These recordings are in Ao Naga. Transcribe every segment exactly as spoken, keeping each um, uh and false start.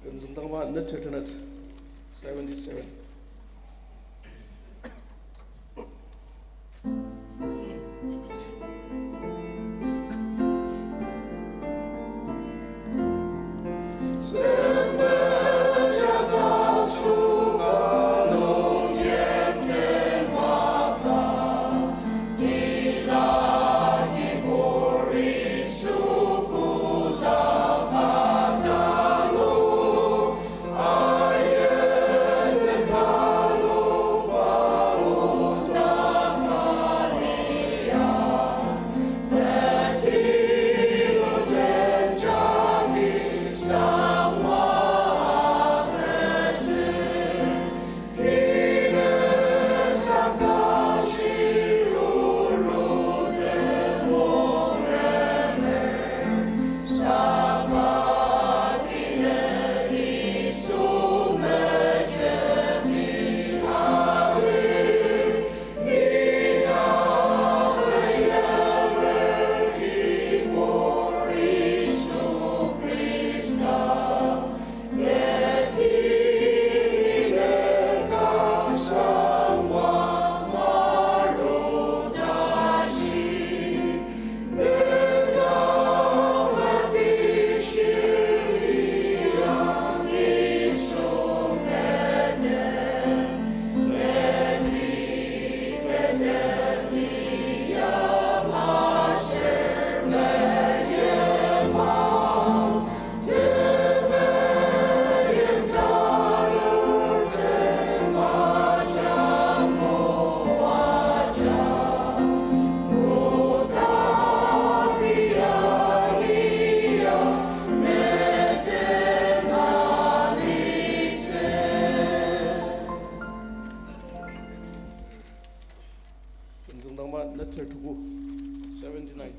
Kümzüngdangba neter tenet, seventy-seven. Kümzüngdangba neter tuku, seventy-nine.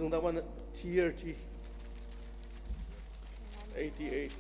Züngdaba T R T eighty-eight.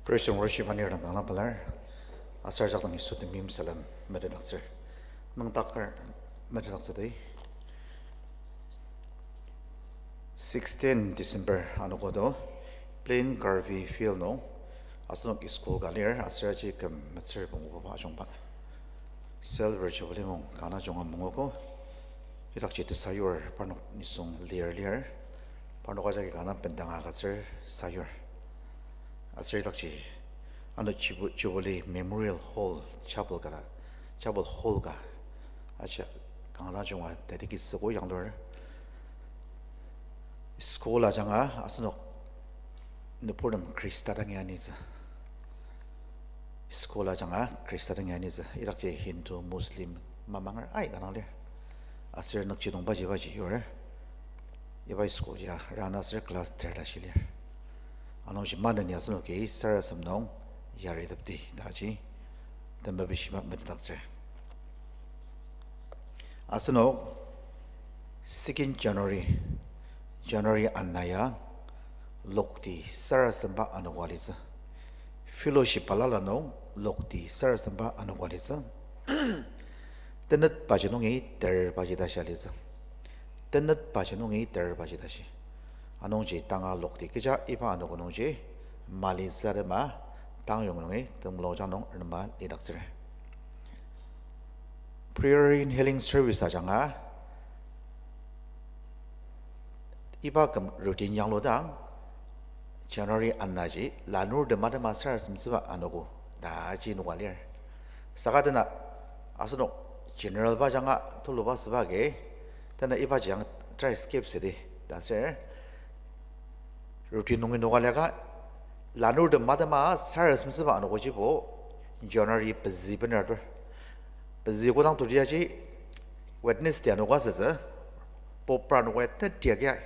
Praise and worship anir dang kanga pelar. Aser ajak dang Yisu temeim salem metetdaktsür. Nüngdaker metetdaktsüdi. Sixteen December anogo do, Plain Karbi Field nung, asenok school ka lir, aser aji küm metsür pungu ba ajungba. Silver Jubilee mung kanga junga mungogo, idakji tesayur parnok nisung lir lir, parnok ajaki kanga bendanga agütsür sayur. Aser idakji ano Jubu-, Jubilee Memorial Hall Chapel ka, Chapel Hall ka, aji kanga junga teti ki süko yanglur. School ajanga asenok nüburtem Khrista dangi anitsü. School ajanga Khrista dangi anitsü. Idakji Hindu, Muslim, mamanger aika dang lir. Aser nükjidongbaji baji yur. Iba school ya rana aser class ter ta shi lir. Anungji maneni asenoki sarasadem nung yaritepdi ta aji, temepishima metetdaktsür. Asenok second January, January ana ya lokti sarasademba anogo alitsü. Fellowship balala nung lokti sarasademba anogo alitsü. Tenetbaji nungi terbaji tashi alitsü. Tenetbaji nungi terbaji tashi. Anungji tanga lokti kecha iba anogo nungji mali sadema tangyong nungi temulung jang nung renema lidaktsür. Prayer and healing service ajanga iba küm routine yangludang, January anaji lanurtem atema sarasademtsüba anogo ta aji noka lir. Saka tena asenok general ba ajanga tuluba süba agi, tena ibaji ang try skip südi ta aser routine nungi noka liaka, lanurtem atema sarasademtsüba anogojibo January pezü bener atur. Pezü kodang todi aji Wednesday anogo asütsü, popra anogo ya teti agia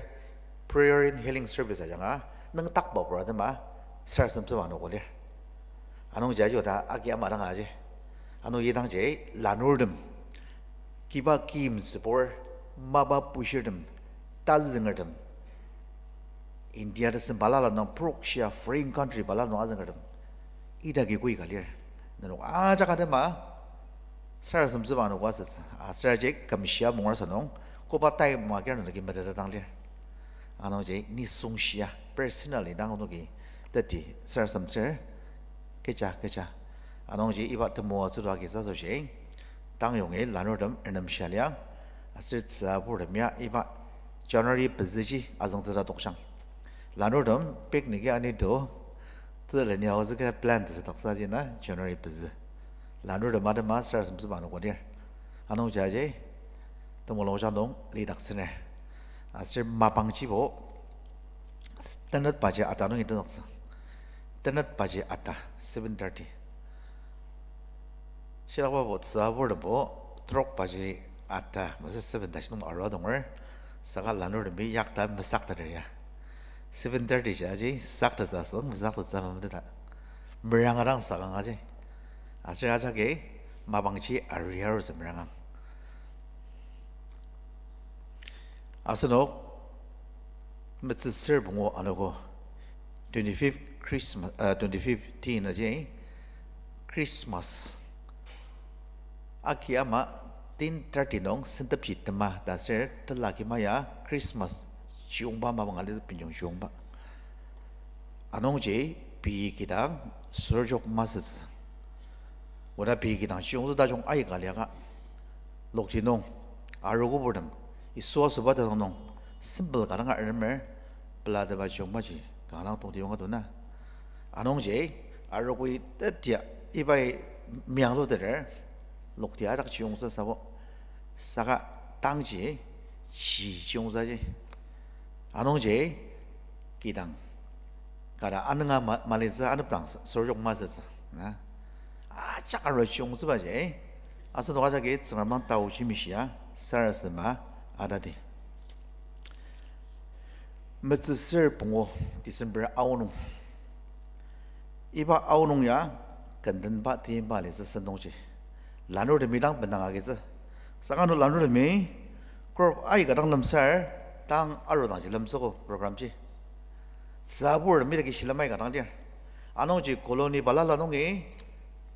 prayer and healing service ajanga nüngdakba pura atema sarasademtsüba anogo lir. Anungji aji oda agi ama dang aji. Ano idangji lanurtem, kiba kim sübur, mapa bushirtem, tazüngertem, India tesem balala nung, prokshia foreign country balala nung azüngertem, idaki koi ka lir. Nenok ajak atema sarasademtsüba anogo asütsü. Aser aji kümshia mungersa nung, koba tai maker nenoki meteta dang lir. Anungji nisung shia personally dang onoki teti sarasademtsür, kecha kecha. Anungji iba temoatsü agi asoshi, tangyongi lanurtem renemshia liang, aser tsüaburtem ya iba January pezüji azüngtsüsa tokjang. Lanurtem picnic-i ani do, tüleni aozüka plan tesüdaktsüji na January pezü. Lanurtem atema sarasademtsüba anogo lir. Anungji aji, temulung jang nung lidaktsüner. Aser mapangjibo, tenetbaji ata nungi tenzüktsü. Tenetbaji ata, seven thirty. Shilakbabo tsüaburtembo, trokbaji ata, masü seven tashi nung arua donger, saka lanurtemi yakta mesaktater ya. Seven thirty ji aji saktettsü asüng, mesaktettsü ama meteta. Meranga dang sakang aji. Aser ajaki mapangji ari arutsü merangang. Asenok metsüsür pungu anogo twenty-fifth Christmas, uh, twenty fifteen aji Christmas aki ama ten thirty nung sentepji tema ta aser tela kima ya Christmas chiyongba mapang alitsü benjong chiyongba. Anungji pei kidang sorjok masütsü. Oda pei kidang chiyongtsü tajung aika liaka, lokti nung arogoburtem, Yisu asüba tajung nung simple ka dang aremer, pelateba chiyongbaji kanga dang tongtibang ka dona. Anungji arogoi tetia ibai miangluteter, lokti ajak chiyongtsü sabo, saka tangji chi chiyongtsü aji. Anungji kidang kada anünga ma-, malitsü anepdang sorjok masütsü na. Ajak arua chiyongtsübaji, asenok ajaki Tsüngrem dang taochi mishia sarasadema atadi. Metsüsür pungu December aonung. Iba aonung ya kendenba timba litsü sentongji. Lanurtemi dang bendang agitsü. Saka ano lanurtemi group aika dang lemsar, tang arudangji lemsüko program ji. Tsübur mi daki shilem aika dang lir. Anungji colony balala nungi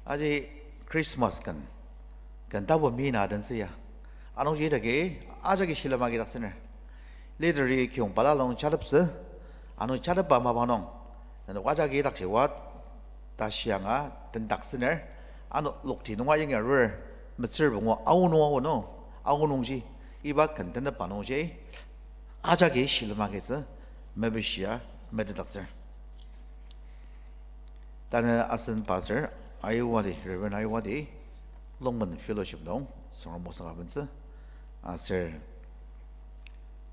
aji Christmas ken, ken tapu mi na adentsü ya. Anungji idaki ajaki shilem agidaktsüner. Leader-i kiyong balala nung jateptsü, ano jatepba mapang nung, nenok ajaki idakji oa ta shianga tendaktsüner, ano lokti nunga yangi arur, metsür pungu aonung aonung, aonungji, iba ken tenetba nungji, ajaki shilem agitsü, mepishia, metetdaktsür. Tanü asen pastor, Aiwadi, Reverend Aiwadi, Longmen Fellowship nung Tsüngrem osang abentsü, aser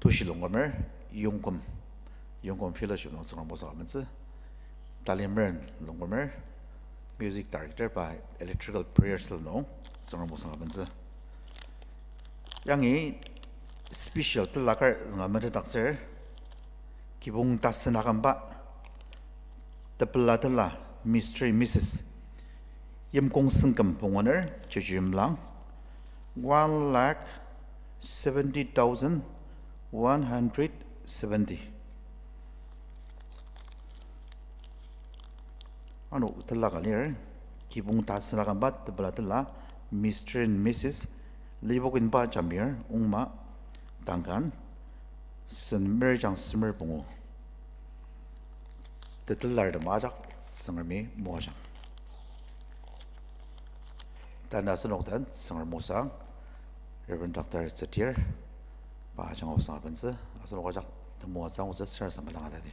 Tushi Longkumer, Yongkum, Yongkum Fellowship nung Tsüngrem osang abentsü, Talimer Longkumer, Music Director pa Electrical Prayer Cell nung Tsüngrem osang abentsü. Yangi special telakar zünga metetdaktsür, kibong tasen akümba, Tepelatela Mister and Missus Yimkong Sengkem pungoner, jeju yimlang, one lakh seventy thousand one hundred seventy. Ano tela ka lir, kibong tatsüla kamba tepela tela, Mister and Missus Libokinba Jamir, Ongma, Duncan, sen merjang semer pungu. Tetelar tem ajak Tsüngremi moajang. Tanü asenok den Tsüngrem osang, Reverend Doctor Tsetir, pa ajanga osang abentsü, asenok ajak temoatsü angutsü sarasadem balanga tadi.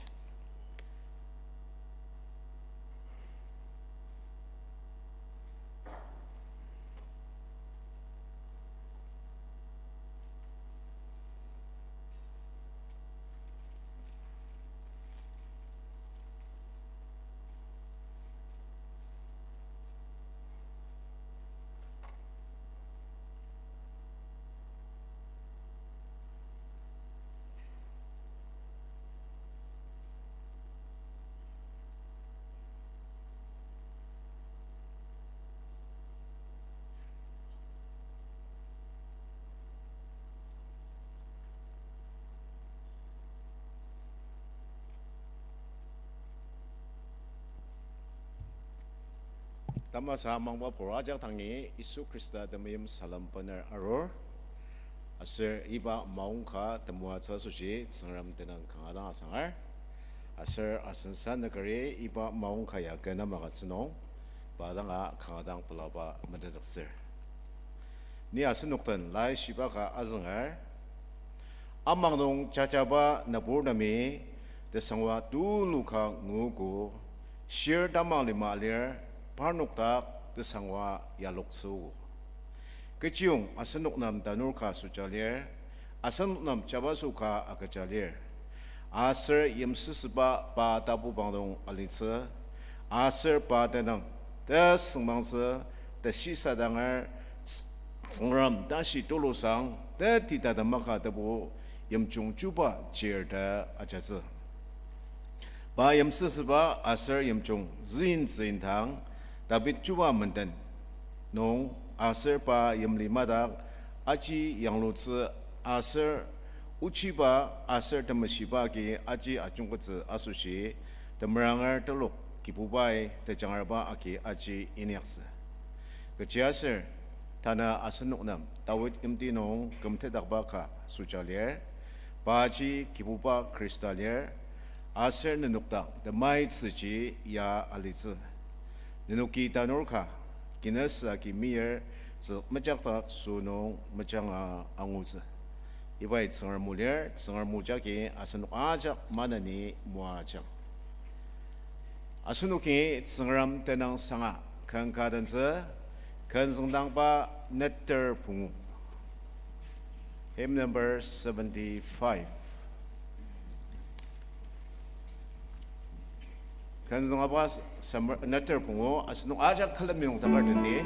Tamasa mangba pur ajak dangi Yisu Khrista temeim salem bener arur. Aser iba maongka temoatsü asoshi Tsüngrem tenüng kanga dang asangar. Aser asen sa nükari iba maongka ya kü nem agütsü nung, pa danga kanga dang pelaba metetdaktsür. Ni asenok den laishiba ka azünger. Amang nung jajaba nübur temi tesangwa tulu ka nguogo, shir tamang lima lir, parnok dak tesangwa yaloktsüogo. Kechiyong asenok nem tanur ka süja lir, asenok nem jabaso ka agüja lir. Aser yimsüsüba pa tapubang nung alitsü, aser pa tenüng tesüngmangtsü, teshisadanger, Tsüngrem tashi tulusang, tetitatem maka tebu yimjung chuba chir ta ajatsü. Pa yimsüsüba aser yimjung züin züin dang, David chuba menden nung aser pa yimli madak aji yanglutsü aser ochiba aser temeshiba agi aji ajungketsü asoshi, temeranger telok Kibubai tejangerba agi aji inyaktsü. Kechiaser, tanü asenok nem Dawid yimti nung kümtetdakba ka süja lir, paji Kibuba Khrista lir, aser nenok dang temaitsüji ya alitsü. Nenoki tanur ka, kinasü agi meyir, tsük mejakdak sünung mejanga angutsü. Ibai Tsüngrem o lir, Tsüngrem o jagi asenok ajak maneni moajang. Asenoki Tsüngrem tenüng sanga ken ka dentsü, ken züngdangba neter pungu. Hymn number seventy-five. Ken züngdangba semer-, neter pungu, asenok ajak külemi nung takar tendi.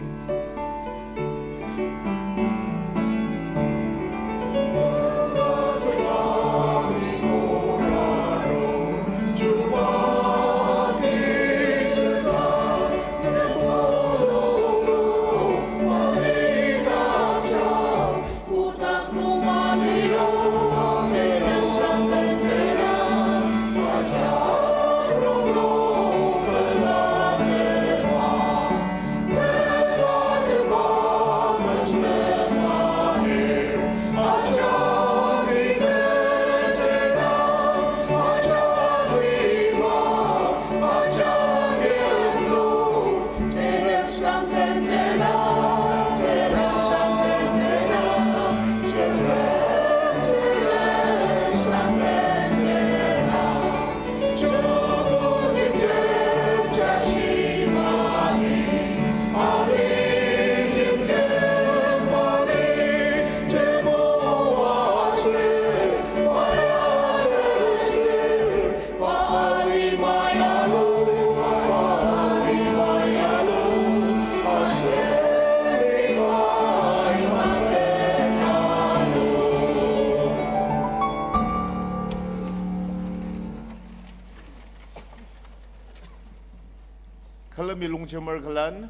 Külemi longjemer külen,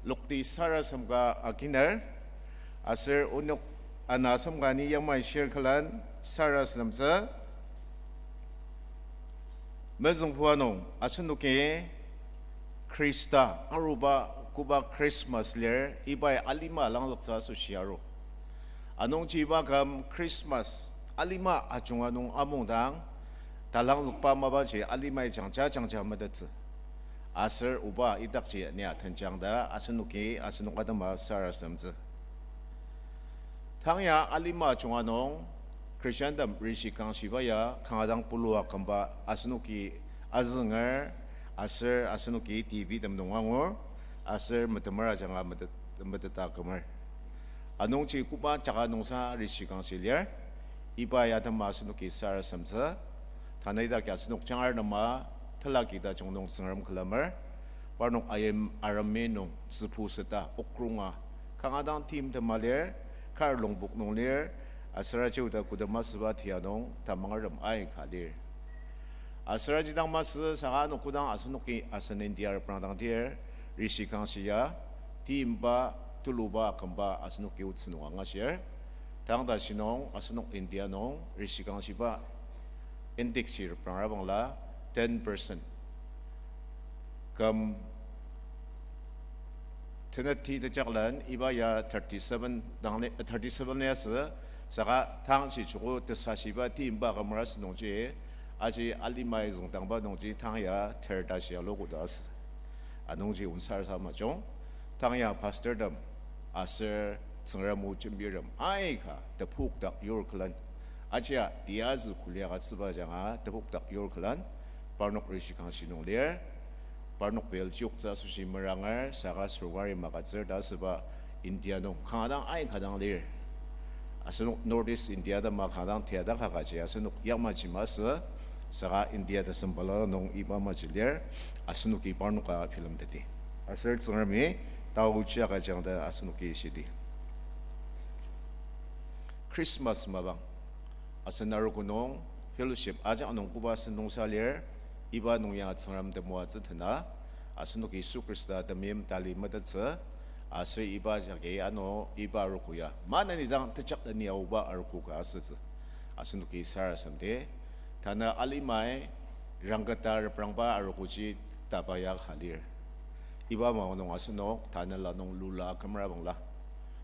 lokti sarasadem ka aginer, aser onok ana asem ka ni yamai shir külen sarasademtsü. Mezüngbuba nung asenoki Khrista aruba koba Christmas lir ibai alima langzüktsü asoshi aru. Anungji iba küm Christmas alima ajunga nung amungdang, talangzükba mapaji alimai jangja jangja metettsü. Aser oba idakji nia tenjang ta asenoki asenok atema sarasademtsü. Tang ya alima junga nung Christiantem rishi kangshiba ya kanga dang pulua kümba asenoki azünger, aser asenoki T Vtem nung angur, aser metemer ajanga metet-, meteta kümer. Anungji koba jaka nungsa rishi kangshi lir, iba ya atema asenoki sarasademtsü. Tanü idaki asenok jangar tema telaki tajung nung Tsüngrem külemer, parnok ayim aremi nung tsübu seta okronga kanga dang timtem alir, kar Longpok nung lir, aser aji oda kodama süba tia nung tamangertem aika lir. Aser aji dang masü saka ano kodang asenoki asen India reprangdang dir, rishi kangshi ya, timba, tuluba, akümba asenoki otsü nung angashir. Tang tashi nung asenok India nung rishi kangshiba index ji reprangra bangla ten percent. Küm teneti tejaklen iba ya thirty-seven dang li-, thirty-seven liasü, saka tangji joko tesashiba timba kümera sünungji, aji alimai züngdangba nungji tang ya ter tashi alokoda asü. Anungji onsar sa majung, tang ya pastortem aser Tsüngrem o jembirem aika tepokdak yur külen, ajia tiazü kulia agütsüba ajanga tepokdak yur külen, parnok rishi kangshi nung lir, parnok pil jiyoktsü asoshi meranger, saka sorkari magütsür ta asüba India nung kanga dang aika dang lir. Asenok North East India atema kanga dang tiada kakaji asenok yamaji masü, saka India tesem balala nung iba amaji lir, asenoki parnoka bilemteti. Aser Tsüngremi taochi agüjang ta asenoki shidi. Christmas mapang, asen arogo nung fellowship ajak nung koba sen nungsa lir, iba nung ya Tsüngrem temoatsü tena, asenoki Yisu Khrista temeim tali metettsü, aser iba jagi ano iba arogo ya maneni dang tejakleni aoba arogo ka asütsü. Asenoki sarasademdi, tanü alimai rangketa reprangba arogoji taba ya ka lir. Iba mapang nung asenok tanela nung lula kümera bangla,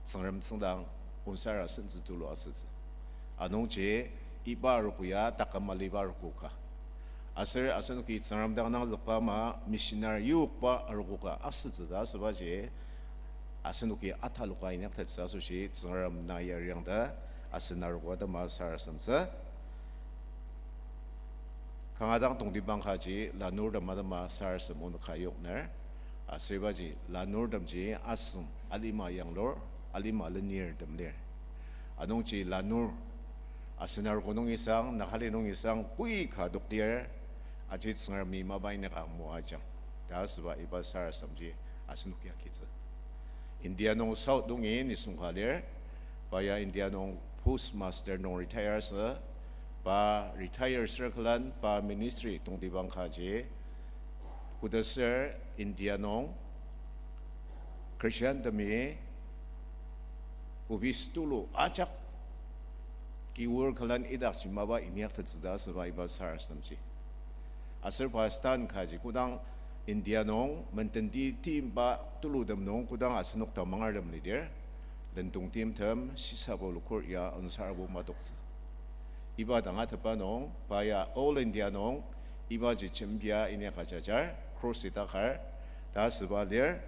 Tsüngrem tsüngdang onsar asentsü tulu asütsü. Anungji iba arogo ya taküm aliba arogo ka. Aser asenoki Tsüngrem dang nangzükba ama missionary yokba arogo ka asütsü ta asübaji, asenoki ataloka inyaktettsü asoshi Tsüngrem na yariang ta asen arogo atema sarasademtsü. Kanga dang tongtibang kaji lanurtem atema sarasadem onük ka yokner. Aser ibaji lanurtemji asüng alima yanglur, alima lenirtem lir. Anungji lanur, asen arogo nungi sang, Nagaland nungi sang, koi ka adokdir, aji Tsüngremi mapa inyaka moajang ta asüba iba sarasademji asenok ya agitsü. India nung South nungi nisung ka lir, pa ya India nung postmaster nung retire asü, pa retire sür külen pa ministry tongtibang kaji, koda ser India nung Christian temi office tulu ajak kiur külen idakji mapa inyaktettsü ta asüba iba sarasademji. Aser pa stand kaji kodang India nung mententi timba tulutem nung kodang asenok tamangertem lidir, lendong timtem shisabo lukur ya ansarbo madoktsü. Iba dang atepa nung, pa ya All India nung, ibaji jembia inyaka jajar, cross idakar, ta asüba lir,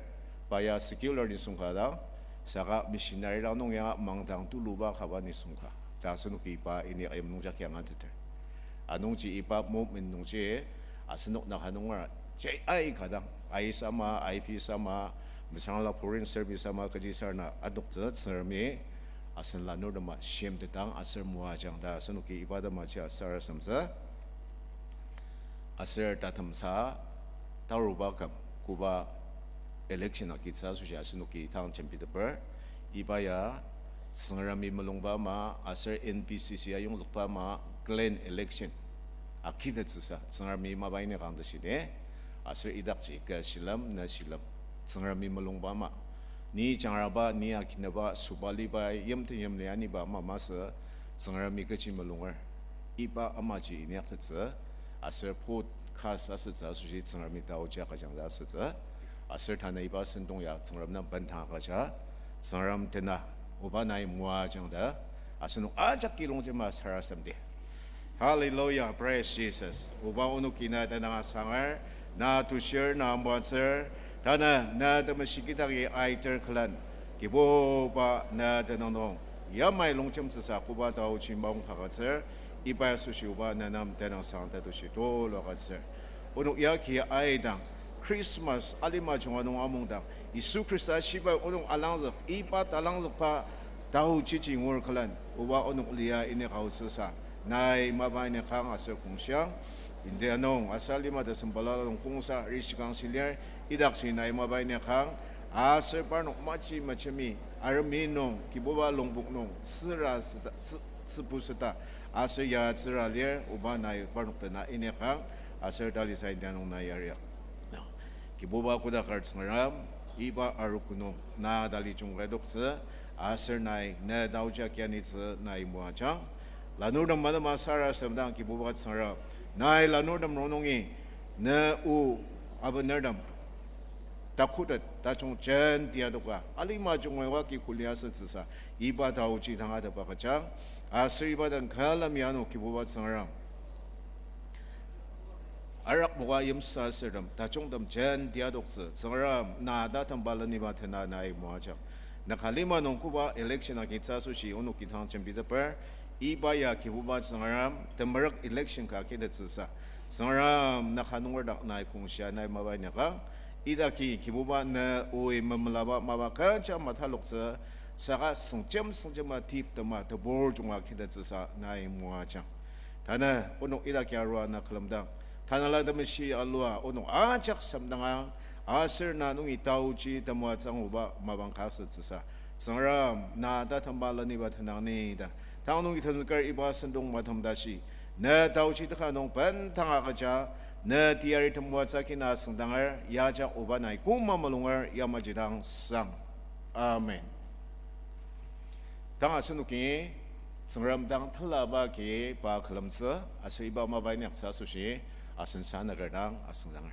pa ya secular nisung ka dang, saka missionary dang nung ya mangdang tuluba kaba nisung ka ta asenoki iba inyaka yim nungji kiangateter. Anungji iba movement nungji asenok Naga nunger jai aika dang, I S ama, I P S ama, mesangla foreign service ama, kechi sarena adoktsü Tsüngremi asen lanurtema shimtetang aser moajang ta asenoki iba tema jia sarasademtsü. Aser tatemsa taruba küm koba election agitsü asoshi asenoki tang jembiteper. Iba ya Tsüngremi mulungba ama aser N B C C ayongzükba ama clean election agitettsüsa Tsüngremi mapa inyakang ta shidi. Aser idakji kü shilem, na shilem. Tsüngremi mulungba ama. Ni jangraba, ni akinaba, sobaliba, yimten yimli aniba ama masü, Tsüngremi kechi mulunger. Iba amaji inyaktettsü, aser podcast asütsü asoshi Tsüngremi taoji agüjang ta asütsü. Aser tanü iba sentong ya Tsüngrem nem bendang agüja, Tsüngrem tena, oba nai moajang ta, asenok ajak kilongjema sarasademdi. Hallelujah, praise Jesus. Oba onoki na tenüng asanger, na tushir, na ambatsür, tanü na temeshi kidangi aiter külen, Kibuba na tenüng nung, yamai longjemtsüsa koba taoji maong kagütsür, iba asoshi oba na nem tenüngsang ta tushi tulu agütsür. Onok yagi aidang, Christmas alima junga nung amungdang, Yisu Khrista shibai onok alangzük, iba talangzükba taoji jingur külen, oba onok lia inyaka aotsüsa, nai mapa inyakang aser kongshiang, India nung, aser alima tesem balala nung kongsa rishikang shilir, idakji nai mapa inyakang, aser parnok maji majemi, army nung, Kibuba longbok nung, tsüra süta, tsü-, tsübu süta, aser ya tsüra lir, oba nai parnok tena inyakang, aser talisa India nung nai yariak. Kibuba kodaker Tsüngrem, iba arogo nung, na tali jungkai adoktsü, aser nai, ne taoji akia nitsü, nai moajang. Lanurtem manema sarasademdang Kibuba Tsüngrem, nai lanurtem rongnungi, ne o abenertem takotet tajung jenti adoka, alima junga oa ki kuli asütsüsa, iba taoji tangatetba agüjang, aser iba den külemi ano Kibuba Tsüngrem arakmoka yimsüsürtem, tajungtem jenti adoktsü, Tsüngrem, na tatemba leniba tena nai moajang. Naka lima nung koba election agitsü asoshi onok kidang jembiteper, iba ya Kibuba Tsüngrem, temerük election ka kitettsüsa, Tsüngrem, naka nunger dak nai kongshia nai mapa inyakang, idaki Kibuba ne oi memelaba mapa kecha mataloktsü, saka süngjem süngjema tiptema tebur junga kitettsüsa nai moajang. Tanü onok idaki arua na külemdang, Tanela Temeshi alua onok ajak semdangang, aser na nungi taoji temoatsü anguba mapang ka asütsüsa, Tsüngrem, na tatemba leniba tenang ni ta, tang nungi tenzüker iba sentong matem tashi, ne taoji teka nung bendang agüja, ne teyari temoatsü kina asüngdanger, ya ajak oba nai koma mulunger yamaji dang sang. Amen. Tang asenoki Tsüngrem dang tenzükba agi pa külemtsü, aser iba mapa inyaktsü asoshi, asen sanaker dang asüngdanger.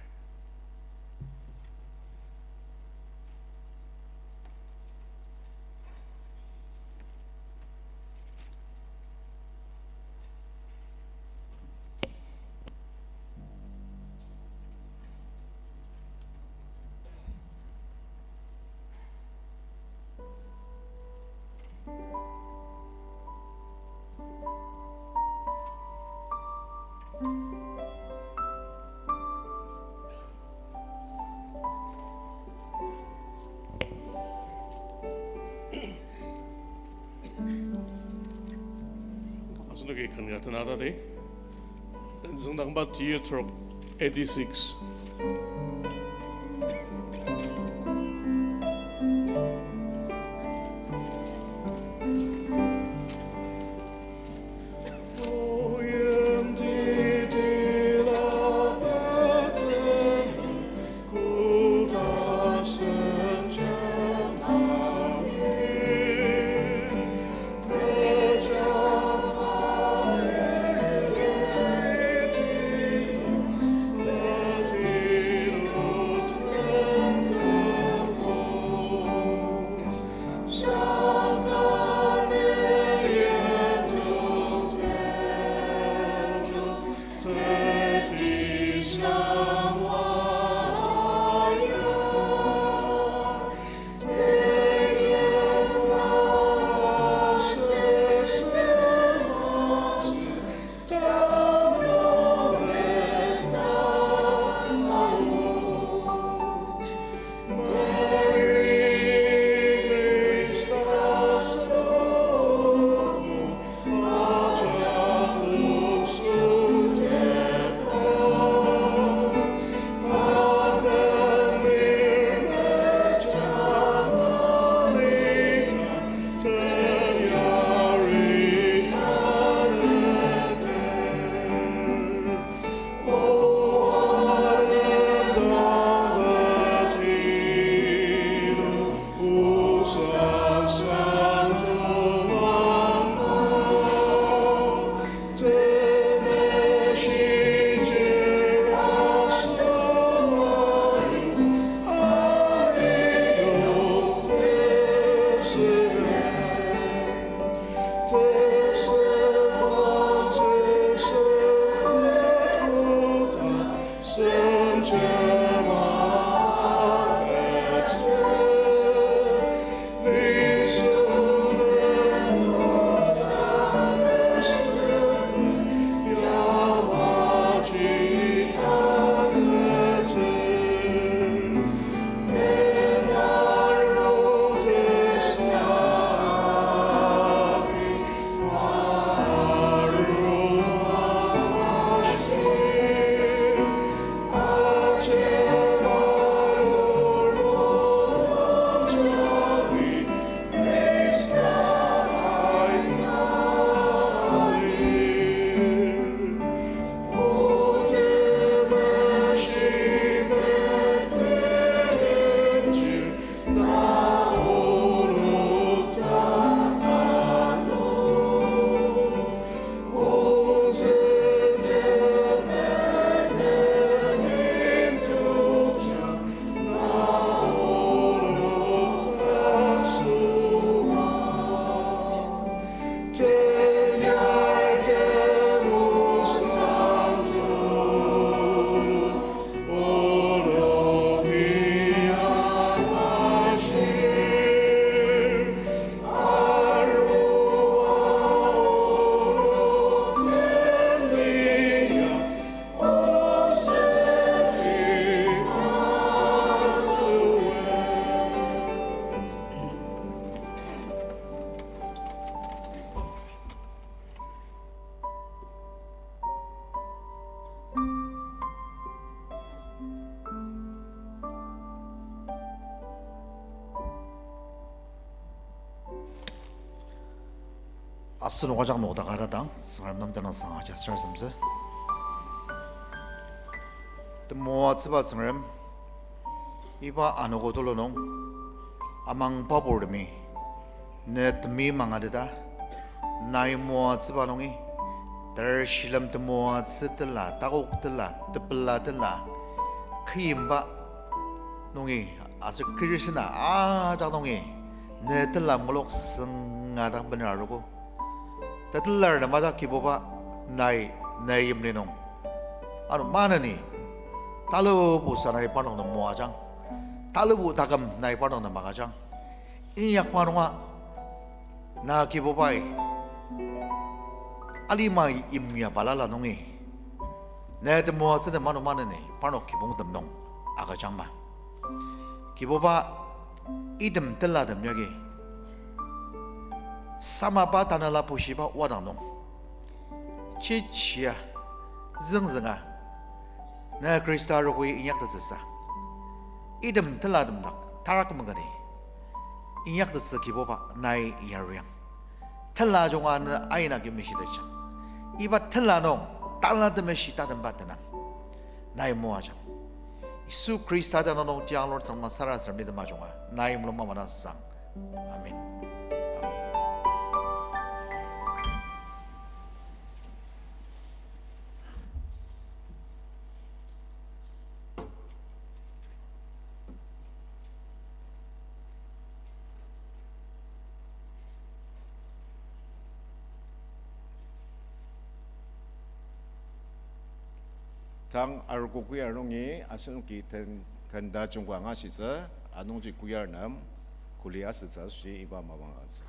Asenoki ken ka tenatadi. Tenzüngdangba T U eighty-six. Asenok ajak nokdaka tatang, Tsüngrem nem tenüngsang aja sarasademtsü. Temoatsüba Tsüngrem, iba anogo tulu nung, amangba purtemi, ne temi mangateta, nai moatsüba nungi, ter shilem temoatsü tela, takok tela, tepela tela, kiyimba nungi, aser kirisena ajak nungi, ne tela mulok sünga dang bener arogo. Tetelar nem ajak Kibuba nai, nai yimli nung. Ano maneni, talubusa nai parnok nem moajang. Talubu taküm nai parnok nem agüjang. Inyakba nunga, na Kibubai, alima yimya balala nungi, ne temoatsü nem ano maneni parnok kibongtem nung agüjangma. Kibuba, item telatem yagi samaba tanela pushiba wadang nung, chichia, züngzünga, na Khrista arogoi inyaktettsüsa, item telatem dak tarak mangani inyaktettsü Kibuba nai yariang. Tela junga ne aina ki meshitetjang. Iba tela nung tala temeshi tatemba tenang. Nai moajang. Yisu Khrista tenüng nung tiang Lord Tsüngrem sarasademdi tema junga nai mulung mama dang sang. Amen. Amen. Tang arogo choir nungi asenoki ten-, tenda jungka angashitsü, anungji choir nem kuli asütsü asoshi iba mapang agütsü.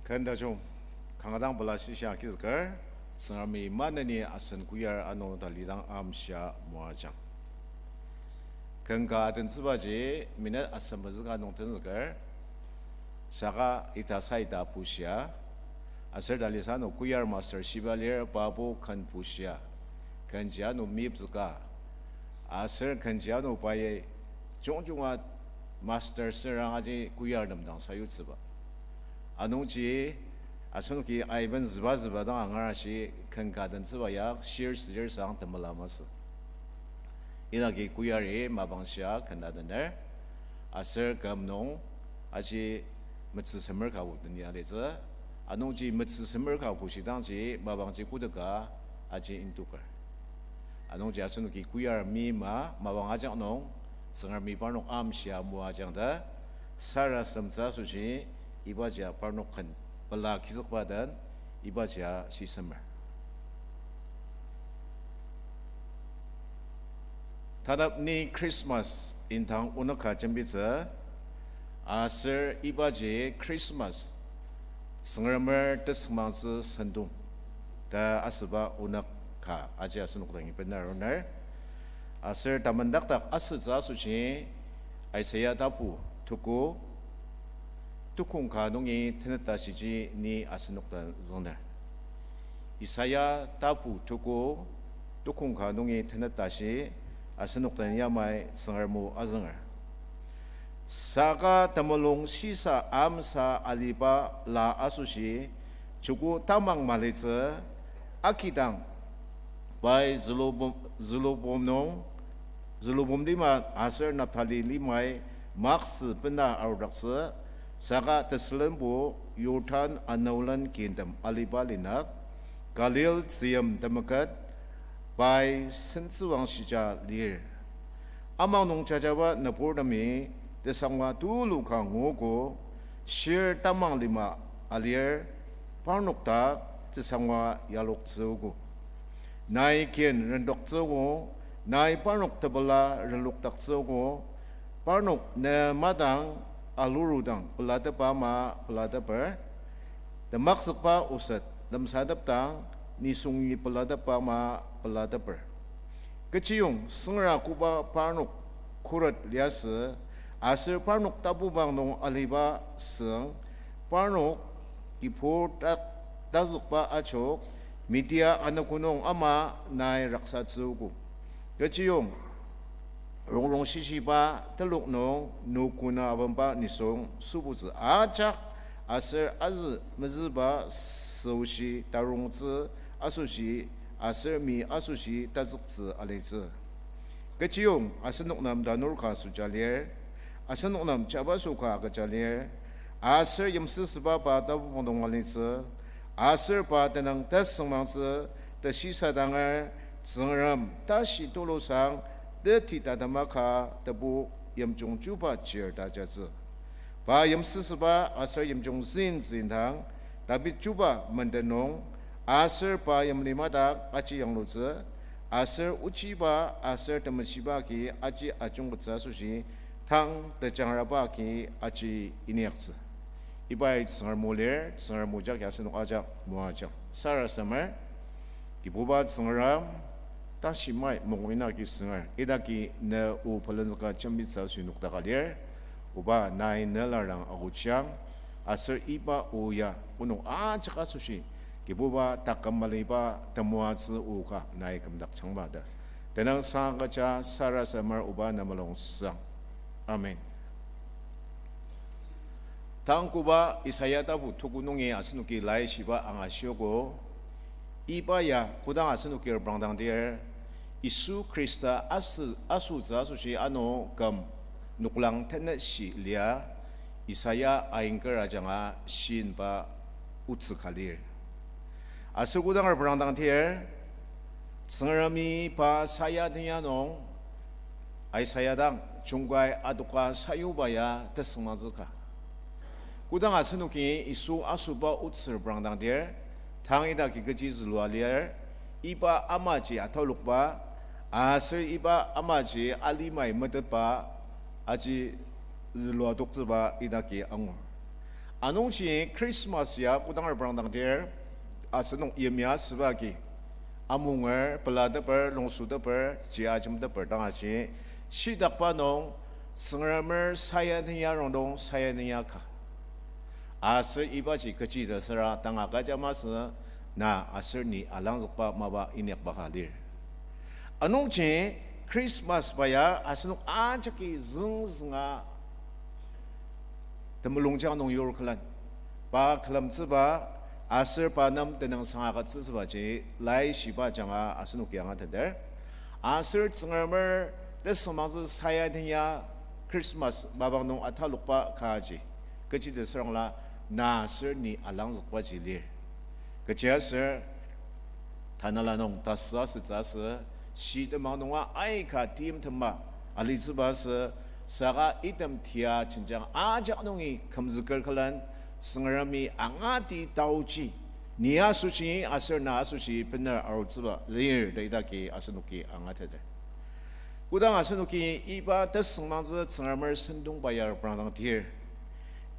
Ken tajung, kanga dang pela shisa agizüker, Tsüngremi maneni asen choir ano talidang amshia moajang. Ken ka adentsübaji, minute asem mezüka nung tenzüker, saka ita sa ita pushia, aser talisa ano choir master shiba lir pabo ken pushia, kenji ano mipzüka, aser kenji ano paye jungjunga master sürang aji choir nem dang sayutsüba. Anungji, asenoki aiben züba züba dang angar ashi ken ka adentsüba ya shir südir sang temela masü. Idaki choir-i mapangshia ken adener, aser küm nung aji metsü semer ka o tenya litsü, anungji metsü semer ka pushidangji mapangji koteka aji indoker. Anungji asenoki choir mima mapang ajak nung, Tsüngremi parnok amshia moajang ta, sarasademtsü asoshi, ibaji parnok ken pela kizükba den, ibaji shisemer. Tanap ni Christmas indang onük ka jembitsü, aser ibaji Christmas Tsüngremer tesüngmangtsü sentong ta asüba onük ka aji asenok dangi benaruner. Aser tamendakdak asütsü asoshi Isaiah tapu tuku, tukong ka nungi tenet tashiji ni asenok den züngner. Isaiah tapu tuku, tukong ka nungi tenet tashi, asenok den yamai Tsüngrem o azünger. Saka temulung shisa amsa aliba la asoshi, joko tamang malitsü, akidang, pai zülubum, zülubum nung, zülubum lima aser Naphtali limai maksü bena arudaktsü, saka tesülenbo Jordan anolen kintem aliba linak, Galil tzüyim temeket, pai sentsüwangshija lir. Amang nung jajaba nüburtemi tesangwa tulu ka nguogo, shir tamang lima alir, parnok dak tesangwa yaloktsüogo. Nai kin rendoktsüogo, nai parnok tepela relokdaktsüogo, parnok ne madang alurudang pelatepa ama pelateper, temakzükba oset lemsatepdang nisungi pelatepa ama pelateper. Kechiyong süngra koba parnok khuret liasü, aser parnok tapubang nung aliba süng, parnok kibur ta-, tazükba ajok, Media anogo nung ama nai raksatsüogo. Kechiyong rongrong shishiba telok nung nokona abemba nisung sübutsü ajak aser azü mezüba süoshi tarongtsü asoshi aser mi asoshi tazüktsü alitsü. Kechiyong asenok nem tanur ka süja lir, asenok nem jabaso ka agüja lir, aser yimsüsüba pa tapu mungdong alitsü, aser pa tenüng tesüngmangtsü, teshisadanger, Tsüngrem tashi tulusang, teti tatema ka tebu yimjung chuba chir ta jatsü. Pa yimsüsüba aser yimjung zin zindang, David chuba menden nung, aser pa yimli madak aji yanglutsü, aser ochiba aser temeshiba agi aji ajungkettsü asoshi, tang tejangraba agi aji inyaktsü. Ibai Tsüngrem o lir, Tsüngrem o jagi asenok ajak moajang. Sarasademer, Kibuba Tsüngrem, tashi mai mokong ina agi sünger, idaki ne o pelenzüka jembitsü asoshi nokdaka lir, oba nai ne larang agüjang, aser iba o ya onok ajak asoshi, Kibuba taküm maliba temoatsü o ka nai kümdakjangma ta. Tenüngsang agüja sarasademer oba ne mulung sang. Amen. Tang koba Isaiah tapu tuku nungi asenoki laishiba angashiogo, iba ya kodang asenoki reprangdangdir, Yisu Khrista asü, asütsü asoshi ano küm noklang tenet shi lia, Isaiah aingker ajanga shinba otsü ka lir. Aser kodang reprangdangdir, Tsüngremi pa saya tenya nung, Isaiah dang jungkai adoka sayuba ya tesüngmangtsü ka. Kodang asenoki Yisu asüba otsü reprangdangdir, tang idaki kechi zülua lir, iba amaji atalokba, aser iba amaji alimai metetba, aji zülua toktsüba idaki angur. Anungji Christmas ya kodang reprangdangdir, asenok yimya asüba agi, amunger, pelateper, longsuteper, ji ajemteper dang ashi, shitakba nung, Tsüngremer sayadenya rongdong sayadenya ka. Aser ibaji kechi ta süra tanga kaja masü, na aser ni alangzükba mapa inyakba ka lir. Anungji Christmas ba ya asenok ajaki züngzünga temulungjang nung yur külen, pa külemtsüba aser pa nem tenüngsang agütsütsübaji laishiba ajanga asenoki angateter. Aser Tsüngremer tesüngmangtsü sayadenya Christmas mapang nung atalokba kaji, kechi ta sürangla na aser ni alangzükbaji lir. Kechiaser tanela nung tasü asütsü asü, shi temang nunga aika timtema alitsüba asü, saka item tia jenjang ajak nungi kümzüker külen, Tsüngremi angati taoji, ni asoshi aser na asoshi bener arutsüba lir ta idaki asenoki angateter. Kodang asenoki iba tesüngmangtsü Tsüngremer sentongba ya reprangdangdir,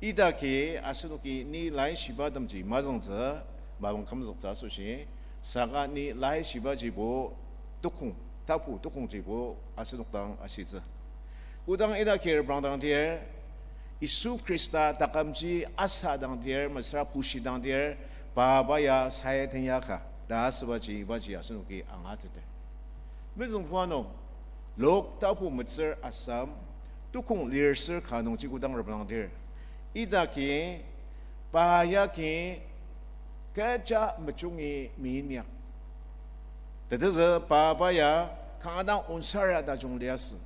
idaki asenoki ni laishiba temji mazüngtsü, mapang kümzüktsü asoshi, saka ni laishibajibo tukong, tapu tukongjibo asenok dang ashitsü. Kodang idaki reprangdangdir, Yisu Khrista takümji asadangdir, mesüra pushidangdir, papa ya sayadenya ka ta asübaji ibaji asenoki angateter. Mezüngbuba nung, Luk tapu metsür asem, tukong lir ser ka nungji kodang reprangdir, idaki pa yagi kecha mejungi meinyak. Tetezü papa ya kanga dang onsara tajung liasü.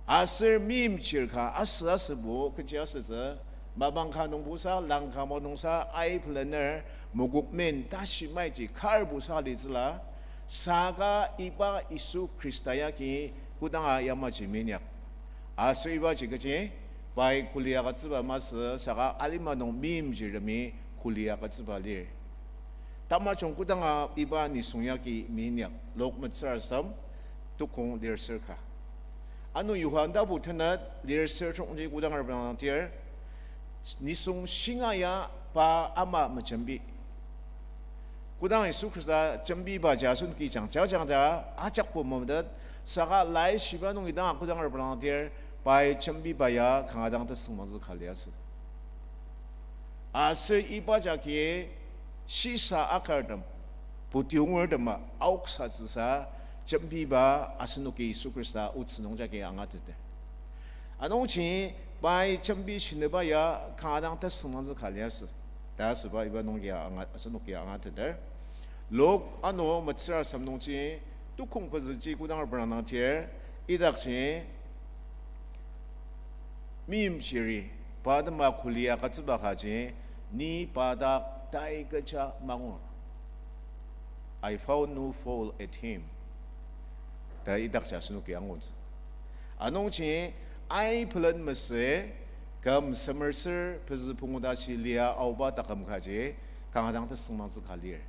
Aser meimchir ka asü asübo kechi asütsü, mapang ka nungbosa, langka mo nungsa, ai pelener, mokokmen, tashi maiji, karbosa litsüla, saka iba Yisu Khrista yagi kodanga yamaji meinyak. Aser ibaji kechi, pai kuli agütsüba masü saka alima nung meimchirtemi kuli agütsüba lir. Tamajung kodanga iba nisung yagi meinyak, Luk metsür asem, tukong lir ser ka. Ano Johan tapu tenet lir ser trokji kodang reprangdangdir, nisung shinga ya pa ama mejembi. Kodang Yisu Khrista jembibaji asenoki jangja jangja ajakbo memetet, saka laishiba nungi dang kodang reprangdir, pai jembiba ya kanga dang tesüngmangtsü ka liasü. Aser iba jagi shisa akartem, putiongertema aoksatsüsa jembiba asenoki Yisu Khrista otsü nung jagi angateter. Anungji pai jembi shinüba ya kanga dang tesüngmangtsü ka liasü ta asüba iba nungji anga-, asenoki angateter. Luk ano metsür asem nungji tukong pezüji kodang reprangdangdir, idakji meimchiri pa atema kuli agütsüba kaji, ni pa dak tai kecha mangur. I found no fault at him ta idakji asenoki angutsü. Anungji ai pelen mesü küm semerser pezü pungu tashi lia aoba taküm kaji kanga dang tesüngmangtsü ka lir.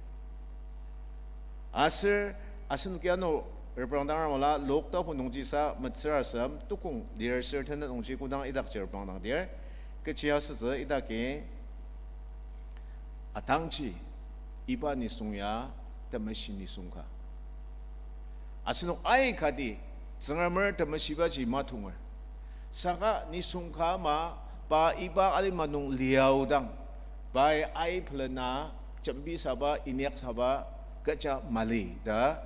Aser asenoki ano reprangdang armala Luk tapu nungjisa metsür asem tukong lir ser tenet nungji kodang idakji reprangdangdir, kechi asütsü idaki atangji iba nisung ya temeshi nisung ka. Asenok aikati Tsüngremer temeshibaji matonger. Saka nisung ka ama pa iba alima nung liaodang, pai ai pelena jembisaba, inyaksaba kecha mali ta,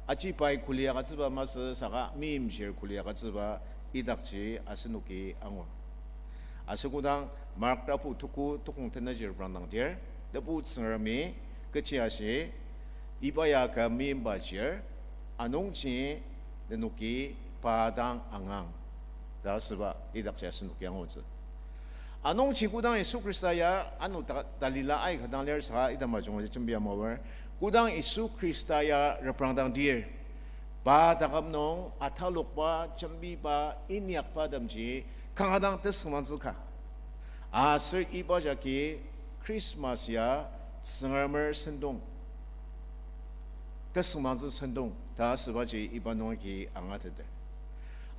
aji pai kuli agütsüba masü saka meimchir kuli agütsüba idakji asenoki angur. Aser kodang Mark tapu tuku tukong tenet ji reprangdangdir, Tebu Tsüngremi kechi ashi, iba ya kü meimba chir, anungji nenoki pa dang angang ta asüba idakji asenoki angutsü. Anungji kodang Yisu Khrista ya ano ta-, talila aika dang lir saka ita majungji jembi amaoer, kodang Yisu Khrista ya reprangdangdir, pa taküm nung atalokba, jembiba, inyakba temji kanga dang tesüngmangtsü ka. Aser iba jagi Christmas ya Tsüngremer sentong, tesüngmangtsü sentong ta asübaji iba nungi angateter.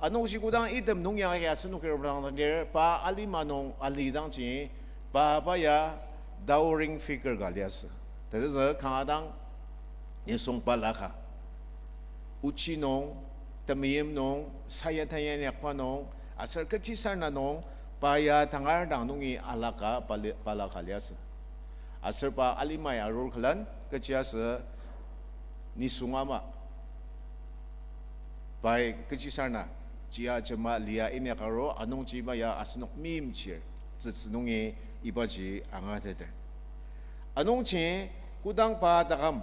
Anungji kodang item nung ya agi asenoki reprangdangdir, pa alima nung alidangji Pa, pa ya towering figure ka liasü. Tetezü kanga dang nisung balaka, ochi nung, temeim nung, sayatanya inyakba nung, aser kechisarena nung, pa ya tangar dang nungi alaka bali-, balaka liasü. Aser pa alimai arur külen kechiasü nisung ama pai kechisarena chia jema lia inyaka aru, anungji pa ya asenok meimchir tsütsü nungi ibaji angateter. Anungji kodang pa taküm,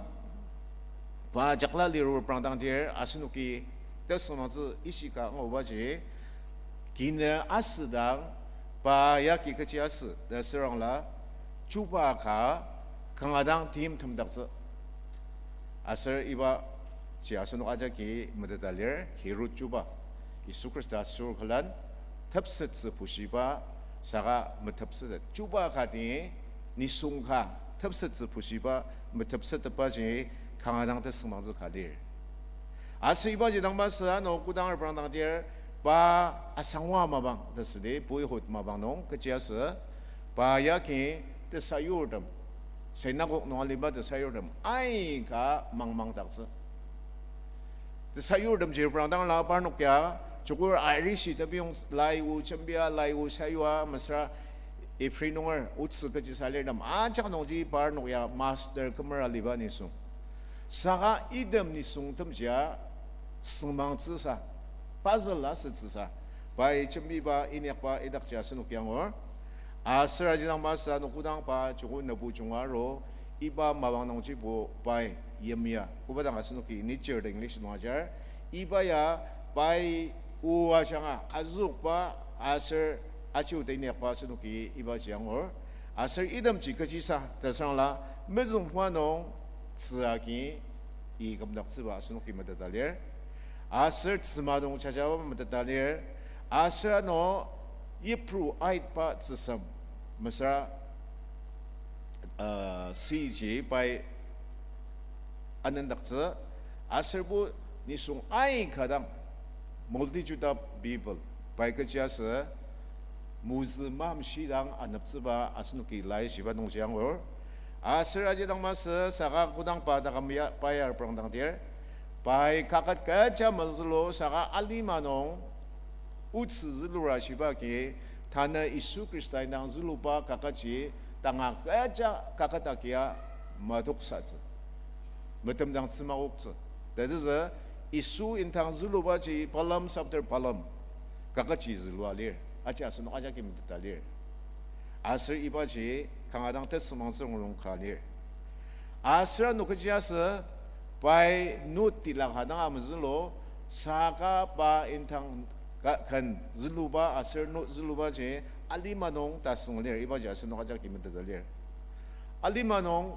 pa jakla lirur prangdangdir asenoki tesüngmangtsü ishika angubaji, kinü asüdang pa yagi kechi asü ta sürangla, chuba ka kanga dang timtemdaktsü. Aser ibaji asenok ajaki meteta lir, Herod chuba, Yisu Khrista sur külen tepsettsü pushiba, saka metepsetet. Chuba ka ti nisung ka tepsettsü pushiba, metepsetetbaji kanga dang tesüngmangtsü ka lir. Aser ibaji dang masü ano kodang reprangdangdir pa asangwa mapang ta südi, boyhood mapang nung kechi asü, pa yagi tesayurtem, synagogue nung aliba tesayurtem aika mangmangdaktsü. Tesayurtemji reprangdangla parnok ya, chukur arishi tebiyong lai o jembia, lai o sayua, mesüra Ipri nunger otsü kechisa lirtem ajak nungji parnok ya master kümer aliba nisung. Saka item nisungtemjia süngmangtsüsa, puzzle asütsüsa, pai jembiba inyakba idakji asenok angur. Aser aji dang masü ano kodang pa chukur nübu junga aru, iba mapang nungjibo pai yimya, koba dang asenoki nature ta English nung ajar. Iba ya pai o ajanga azükba aser achiu ta inyakba asenoki ibaji angur. Aser itemji kechisa ta sürangla, mezüngbuba nung tzü agi i kümdaktsüba asenoki meteta lir. Aser tzüma nung jajaba meteta lir. Aser ano yipru aitba tzüsem, mesüra, uh, siji pai anendaktsü, aserbo nisung aika dang, multitude of people, pai kechi asü, mozü mamshidang aneptsüba asenoki laishiba nungji angur. Aser aji dang masü saka kodang pa taküm ya, pa ya reprangdangdir, pai kaket kecha mezülu saka alima nung otsü zülura shiba agi, tanü Yisu Khrista indang züluba kaketji tanga kecha kaket agia matoksatsü, metemdangtsü makoktsü. Tetezü Yisu indang zülubaji palem after palem kaketji zülua lir, aji asenok ajaki meteta lir. Aser ibaji kanga dang tesüngmangtsü rongnung ka lir. Aser ano kechi asü, pai note tila ka dang amezülu, saka pa indang ka-, ken züluba aser note zülubaji alima nung tasüng lir, ibaji asenok ajaki meteta lir. Alima nung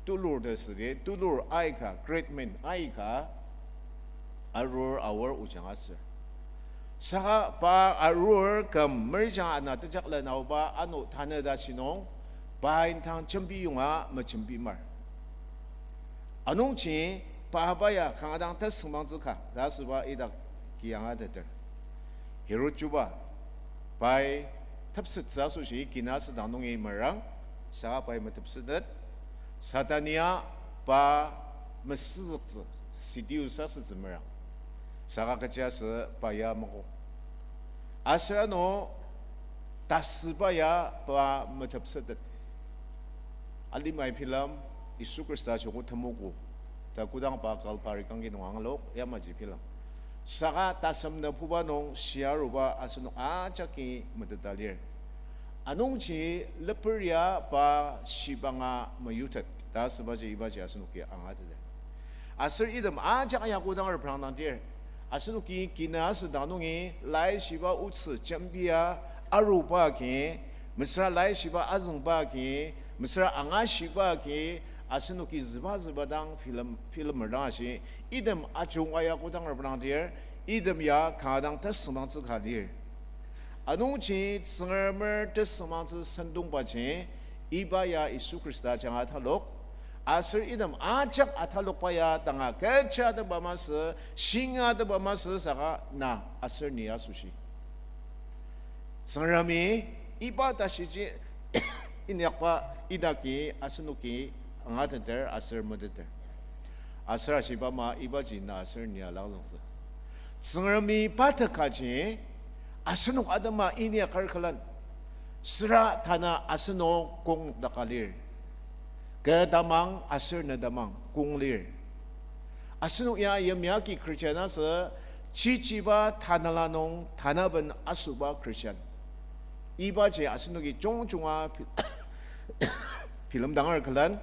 tulur ta südi, tulur aika, great men aika arur aor ojang aser, saka pa arur küm merijang ana tejaklen aoba ano tanü tashi nung, pa indang jembiyonga mejembimar. Anungji pa, pa ya kanga dang tesüngmangtsü ka ta asüba idak ki angateter. Herod chuba, pai tepsettsü asoshi kina asüdang nungi merang, saka pai metepsetet. Satania pa mesüzüktsü, seduce asütsü merang, saka kechi asü pa ya makok. Aser ano tasüba ya pa metepsetet. Alimai bilem, Yisu Khrista joko temogo ta kodang pa Kalbari kangki nung angalok yamaji bilem. Saka tasem nübuba nung shia aruba asenok ajaki meteta lir. Anungji leper ya pa shibanga meyutet ta asübaji ibaji asenoki angateter. Aser item ajak ya kodang reprangdangdir, asenoki kina asüdang nungi laishiba otsü jembia aruba agi, mesüra laishiba azüngba agi, mesüra angashiba agi, asenoki züba züba dang bilem, bilemer dang ashi, item ajunga ya kodang reprangdir, item ya kanga dang tesüngmangtsü ka lir. Anungji Tsüngremer tesüngmangtsü sentongbaji, iba ya Yisu Khrista ajanga atalok, aser item ajak atalokba ya tanga kecha ateba masü, shinga ateba masü saka na aser ni asoshi, Tsüngremi Iba tashiji inyakba idaki asenoki angateter aser meteter. Aser ashiba ama ibaji na aser ni alangzüngtsü. Tsüngremi pa tekaji asenok atema inyaker külen, süra tanü asenok kong nokdaka lir. Kü tamang aser ne tamang kong lir. Asenok ya yimya agi Christian asü, chichiba tanela nung tanaben asüba Christian. Ibaji asenoki jungjunga bi- bilemdanger külen,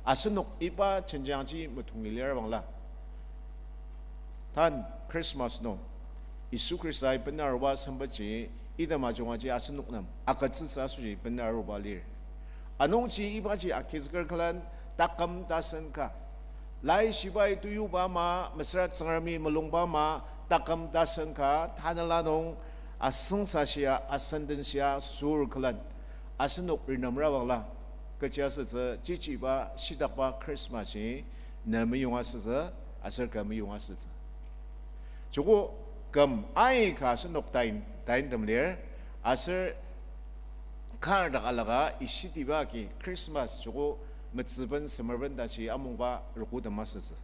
asenok iba jenjangji metongi lir bangla. Tan Christmas nung, Yisu Khristai benaruba sempetji, item ajungaji asenok nem agütsütsü asoshi benaruba lir. Anungji ibaji agizüker külen taküm tasen ka. Laishibai teyuba ama, mesüra Tsüngremi mulungba ama, taküm tasen ka, tanela nung asüngsashia, asendenshia süsür külen, asenok renemra bangla, kechiasütsü, chichiba, shitakba Christmas-i, ne meyong asütsü, aser kü meyong asütsü. Joko küm aika asenok tain, taintem lir, aser kar dak alaka ishitiba agi Christmas joko metsüben semerben tashi amungba rokotem asütsü.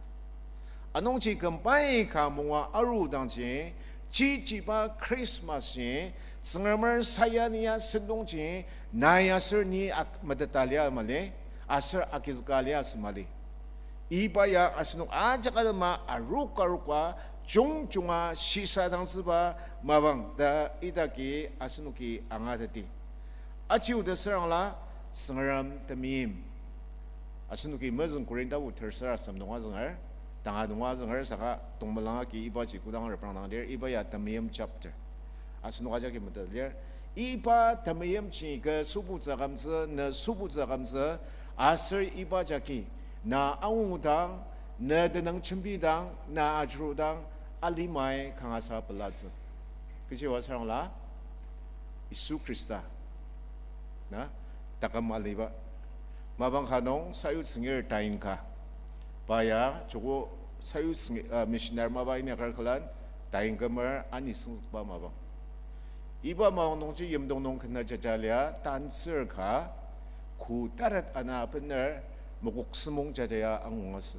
Anungji küm pai ka munga arudangji, chichiba Christmas-i, Tsüngremer sayania sentongji, nai aser ni ak- meteta lia mali, aser agizüka lia asü mali. Iba ya asenok ajak atema arok aroka jungjunga shisadangtsüba mapang ta idaki asenoki angateti. Ajiuda sürangla Tsüngrem temeim. Asenoki mezüng Korintabu tersera sem nunga zünger, tanga nunga zünger saka tongmelang agi ibaji kodang reprangdang lir, iba ya temeim chapter. Asenok ajaki meta lir, iba temeimji kü sübutsü akümtsü, ne sübutsü akümtsü, aser iba jagi na angudang, ne tenüng jembidang, na ajurudang, alimai kangasa pelatsü. Kechiba sürangla, Yisu Khrista na taküm aliba. Mapang ka nung sayutsüngir tain ka. Pa ya joko sayutsüngi, uh, missionary mapa inyaker külen tain kümer ani süngzükba mapang. Iba mapang nungji yimdong nung kena jaja lia tantsür ka, ko taret ana bener mokok sümong jaja ya angung asü.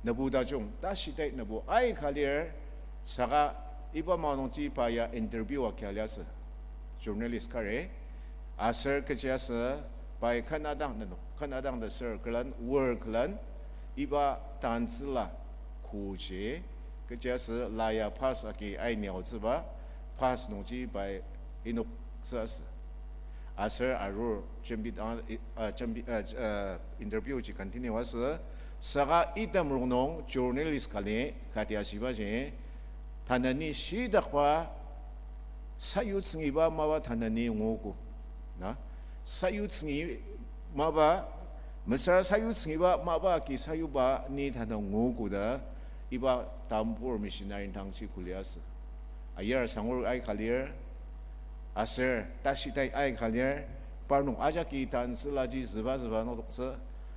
Nübu tajung, tashitai nübu aika lir, saka iba mapang nungji pa ya interview akia liasü. Journalist kari, aser kechiasü pai ken adang nenok, ken adang ta sür külen, wor külen, iba tantsüla koji, kechiasü la ya pass agi ainiaotsüba, pass nungji pai inoktsü asü. Aser arur jembi dang, uh, jembi, uh, uh, interview ji continue asü. Saka item rongnung journalist kali kati ashibaji, tanü ni shidakba sayutsüngiba mapa tanü ni nguogo. Na, sayutsüngi mapa, mesüra sayutsüngiba mapa agi sayuba ni tanü nguogo ta, iba tambur missionary dangji kuli asü. Ayar sangur aika lir, aser tashitai aika lir, parnok ajaki tantsülaji züba züba nokdoktsü,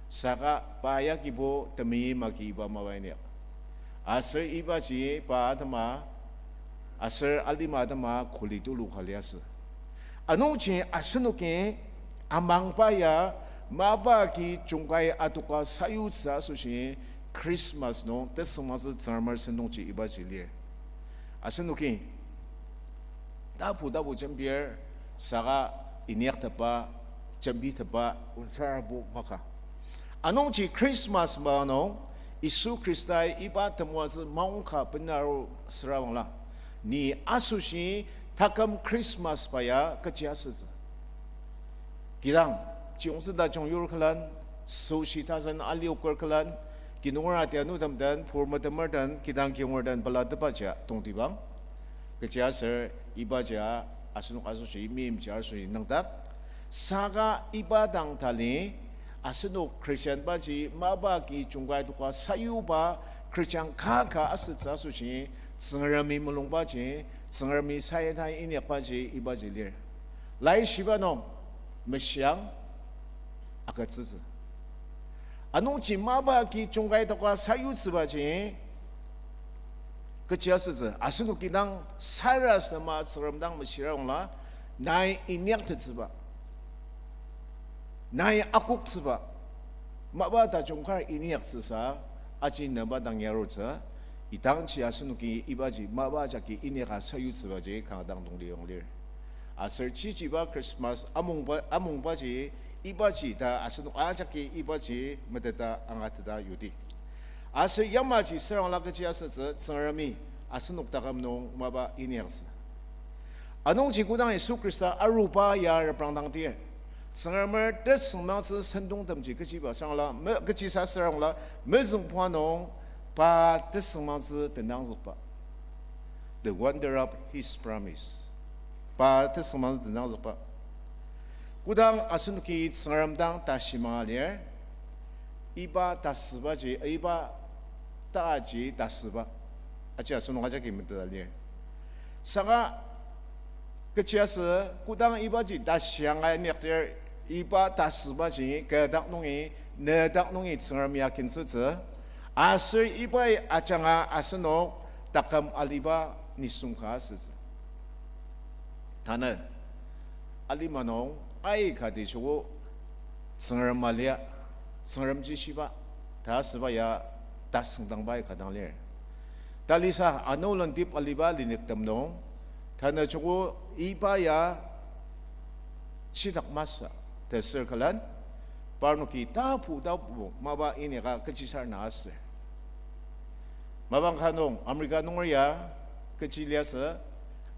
saka pa yagibo temeim agi iba mapa inyak. Aser ibaji pa atema, aser alima atema kuli tulu ka liasü. Anungji asenoki amangba ya mapa agi jungkai adoka sayutsü asoshi Christmas nung tesüngmangtsü Tsüngremer sentongji ibaji lir. Asenoki tapu tapu jembir saka inyaktepba, jembitepba, onsarbo maka. Anungji Christmas mapa nung Yisu Khristai iba temoatsü maongka benaru süra bangla, ni asoshi taküm Christmas pa ya kechi asütsü. Kidang, chiyongtsü tajung yur külen, süshi tasen alioker külen, kinunger atianutem den, pur metemer den, kidang kiyonger den pelatepa ja tongtibang. Kechiaser iba ja asenok asoshi meimchir asoshi nüngdak. Saka iba dang tali, asenok Christian baji mapa agi jungkai adoka sayuba Christian kaka asütsü asoshi, Tsüngremi mulungbaji, Tsüngremi sayatai inyakbaji ibaji lir. Laishiba nung meshiang agütsütsü. Anungji mapa agi jungkai adoka sayutsübaji kechi asütsü, asenok kidang sarasadema Tsüngrem dang meshira bangla, nai inyaktettsüba, nai akoktsüba, mapa tajung kar inyaktsüsa, aji nüba dang yarutsü, idangji asenoki ibaji mapa jagi inyaka sayutsübaji kanga dang tongtiyong lir. Aser chichiba Christmas amungba, amungbaji, ibaji ta asenok ajaki ibaji meteta angateta yudi. Aser yamaji sürangla kechi asütsü Tsüngremi asenok taküm nung mapa inyaktsü. Anungji kodang Yisu Khrista aruba ya reprangdangdir, Tsüngremer tesüngmangtsü sentongtemji kechiba sürangla, me-, kechisa sürangla, mezüngbuba nung pa tesüngmangtsü tenangzükba. The wonder of his promise. Pa tesüngmangtsü tenangzükba. Kodang asenoki Tsüngrem dang tashi manga lir, iba tasübaji, iba taji tasüba aji asenok ajaki meteta lir. Saka kechiasü kodang ibaji tashi anga inyakdir, iba tasübaji kü dak nungi, ne dak nungi Tsüngrem ya kintsütsü, aser ibai ajanga asenok taküm aliba nisung ka asütsü. Tanü alima nung aikati joko Tsüngrem alia, Tsüngremji shiba ta asüba ya tasüngdangba aika dang lir. Talisa ano lendip aliba linüktem nung, tanü joko iba ya shitak masü ta asür külen, parnoki tapu tapu mapa inyaka kechisar na asür. Mapang ka nung America nunger ya kechi liasü,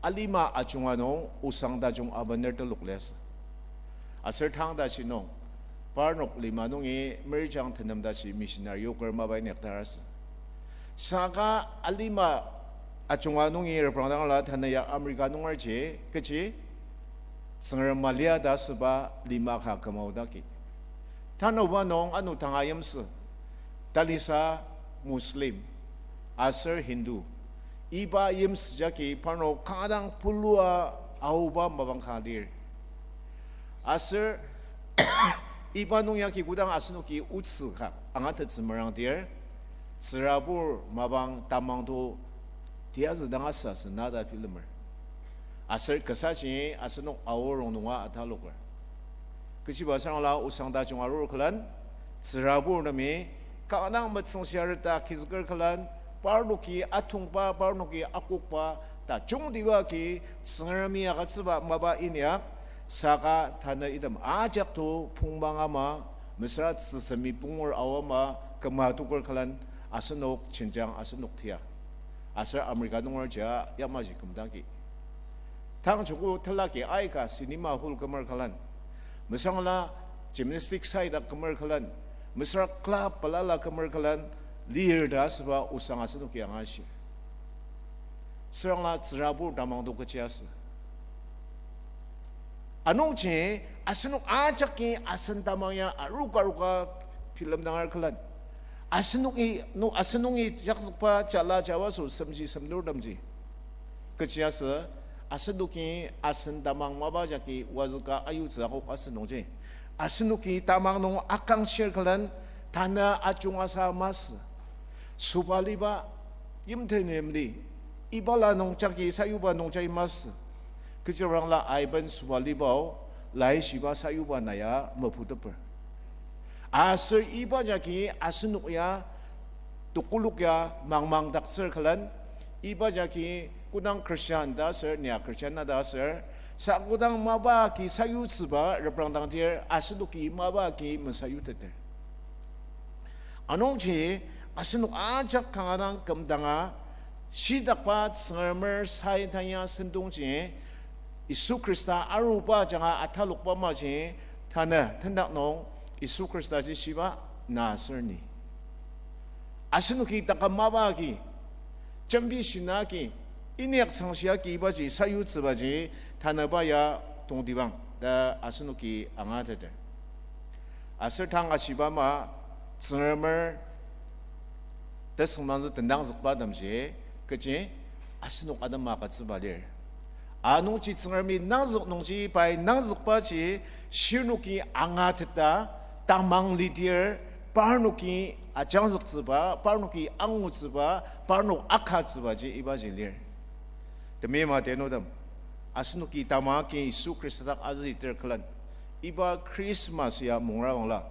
alima ajunga nung osang tajung abaner telok liasü. Aser tang tashi nung parnok lima nungi merijang tenem tashi missionary yoker mapa inyakdar asü. Saka alima ajunga nungi reprangdangla tanü ya America nungerji kechi Tsüngrem alia ta asüba lima ka küma odaki. Tanoba nung ano tanga yimsü, talisa Muslim aser Hindu, iba yimsü jagi parnok kanga dang pulua aoba mapang ka lir. Aser iba nung yagi kodang asenoki otsü ka angatettsü merangdir, tsürabur mapang tamang to tiyazü dang asasü na ta bilemer. Aser kasaji asenok Ao rongnunga ataloker. Kechiba sürangla osang tajung arur külen, tsürabur temi kanga dang metsüngshia reta kizüker külen, parnoki atongba, parnoki akokba, tajungtiba agi Tsüngremi agütsüba mapa inyak, saka tanü item ajak to pongmang ama, mesüra tsüsemi pungur aoa ama, küma toker külen, asenok jenjang asenok tia. Aser America nungerjia yamaji kümdaki. Tang joko telaki aika cinema hall kümer külen, mesüra gymnastic side kümer külen, mesüra club balala kümer külen, lir ta asüba osang asenoki angashi. Sürangla tsürabur tamang to kechi asü. Anungji asenok ajaki asen tamang ya aroka aroka bilemdanger külen, asenoki, no, asenungi jakzükba jala jabaso semji semnurtemji kechi asü, asenoki asen tamang mapa jagi wazüka ayutsü akok asü nungji, asenoki tamang nung akangshir külen tanü ajunga sa masü. Sobaliba yimten yimli, ibala nung jagi sayuba nung jagi masü. Kechiaserangla aiben sobalibao laishiba sayuba na ya meputeper. Aser iba jagi asenok ya tokolok ya mangmangdaktsür külen, iba jagi kodang Christian ta aser, nia Christian na ta aser, sa kodang mapa agi sayutsüba reprangdangdir, asenoki mapa agi mesayuteter. Anungji asenok ajak kanga dang kümdanga, shitakba Tsüngremer saidanya sentongji, Yisu Khrista aruba ajanga atalokba maji, tanü tendak nung Yisu Khristaji shiba na aser ni. Asenoki taküm mapa agi, jembi shina agi, inyak sangshi agi ibaji sayutsübaji, tanüba ya tongtibang ta asenoki angateter. Aser tang ashiba ama, Tsüngremer tesüngmangtsü tendangzükba temji, kechi asenok atema agütsüba lir. Anungji Tsüngremi nangzük nungji pai nangzükbaji shirnoki angateta tamang lidir, parnoki ajangzüktsüba, parnoki angutsüba, parnok akatsübaji ibaji lir. Temima tenütem, Asenoki tamanger Yisu Khrista dak azüter külen, iba Christmas ya mungra bangla,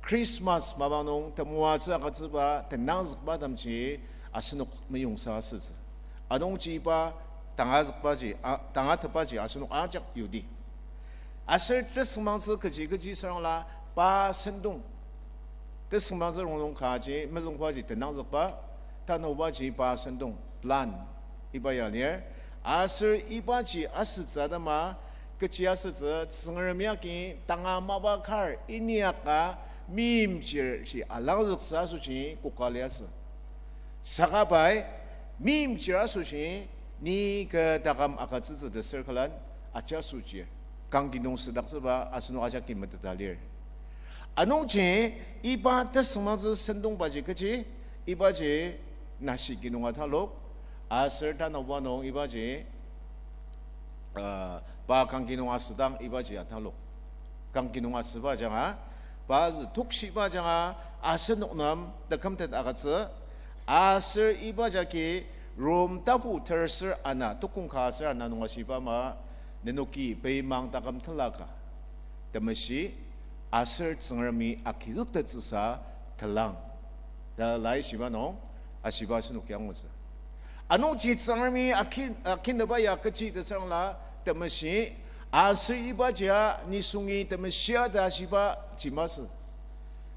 Christmas mapang nung temoatsü agütsüba tenangzükbatemji asenok meyongsa asütsü. Anungji iba tangazükbaji, a, tangatetbaji asenok ajak yudi. Aser tesüngmangtsü kechi kechi sürangla pa sentong. Tesüngmangtsü rongnung kaji mezüngbaji tenangzükba, tanabubaji pa sentong, plan, iba ya lir. Aser ibaji asütsü atema, kechi asütsü, Tsüngremi agi tanga mapa kar inyaka meimchir ji alangzüktsü asoshi koka liasü. Saka pai, meimchir asoshi, ni kü taküm agütsütsü teser külen, ajasochir, kangki nung südaktsüba asenok ajaki meteta lir. Anungji, iba tesüngmangtsü sentongbaji kechi, ibaji nashi ki nung atalok, aser tanabuba nung ibaji uh, pa kangki nung asüdang ibaji atalok. Kangki nung asüba ajanga, pa zü tokshiba ajanga, asenok nem tekümtet agütsü, aser iba jagi Rom tapu terser ana, tukong ka aser ana nung ashiba ama, nenoki peimang taküm tenla ka, temeshi, aser Tsüngremi agizüktettsüsa telang, ta laishiba nung ashiba asenoki angutsü. Anungji Tsüngremi aki-, akinaba ya kechi tesürangla temeshi, aser ibajia nisungi temeshia ta ashibaji masü.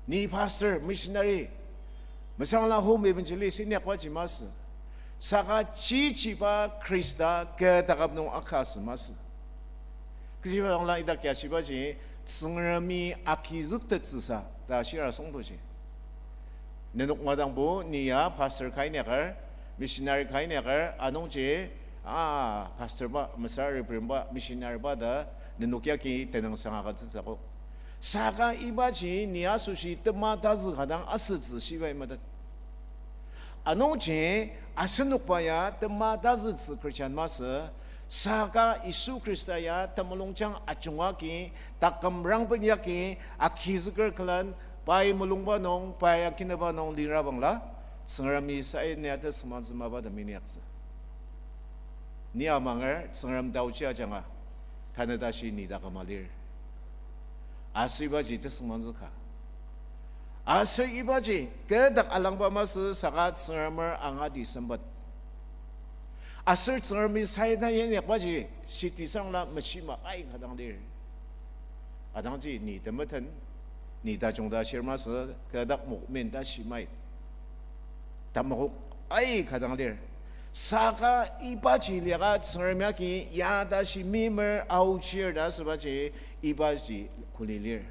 Ni pastor, missionary, mesüra home evangelist inyakbaji masü. Saka chichiba Khrista kü taküm nung aka asü masü. Kechiba bangla idaki ashibaji, Tsüngremi agizüktettsüsa ta shira süngdoji. Nenok madangbo ni ya pastor ka inyaker, missionary ka inyaker, anungji, a, pastor ba, mesüra reverend ba, missionary ba ta, nenok yagi tenüngsang agütsütsü akok. Saka ibaji ni asoshi tema tazü ka dang asütsü shibai madak. Anungji asenokba ya tema tazütsü Christian masü, saka Yisu Khrista ya temulungjang ajunga agi, taküm rangben yagi, agizüker külen, pai mulungba nung, pai akinaba nung lira bangla, Tsüngremi sayenia tesüngmangtsü mapa ta miniaktsü. Ni amanger Tsüngrem taochi ajanga, tanü tashi ni taküma lir. Aser ibaji tesüngmangtsü ka. Aser ibaji kü dak alangba masü saka Tsüngremer angati sempet. Aser Tsüngremi saida yanyakbaji shitisangla meshima aika dang lir. Adangji ni temeten, ni tajung ta shir masü, kü dak mokmen ta shimai. Tamakok aika dang lir. Saka ibaji liaka Tsüngremi agi ya ta shi mimer aochir ta asübaji ibaji kuli lir.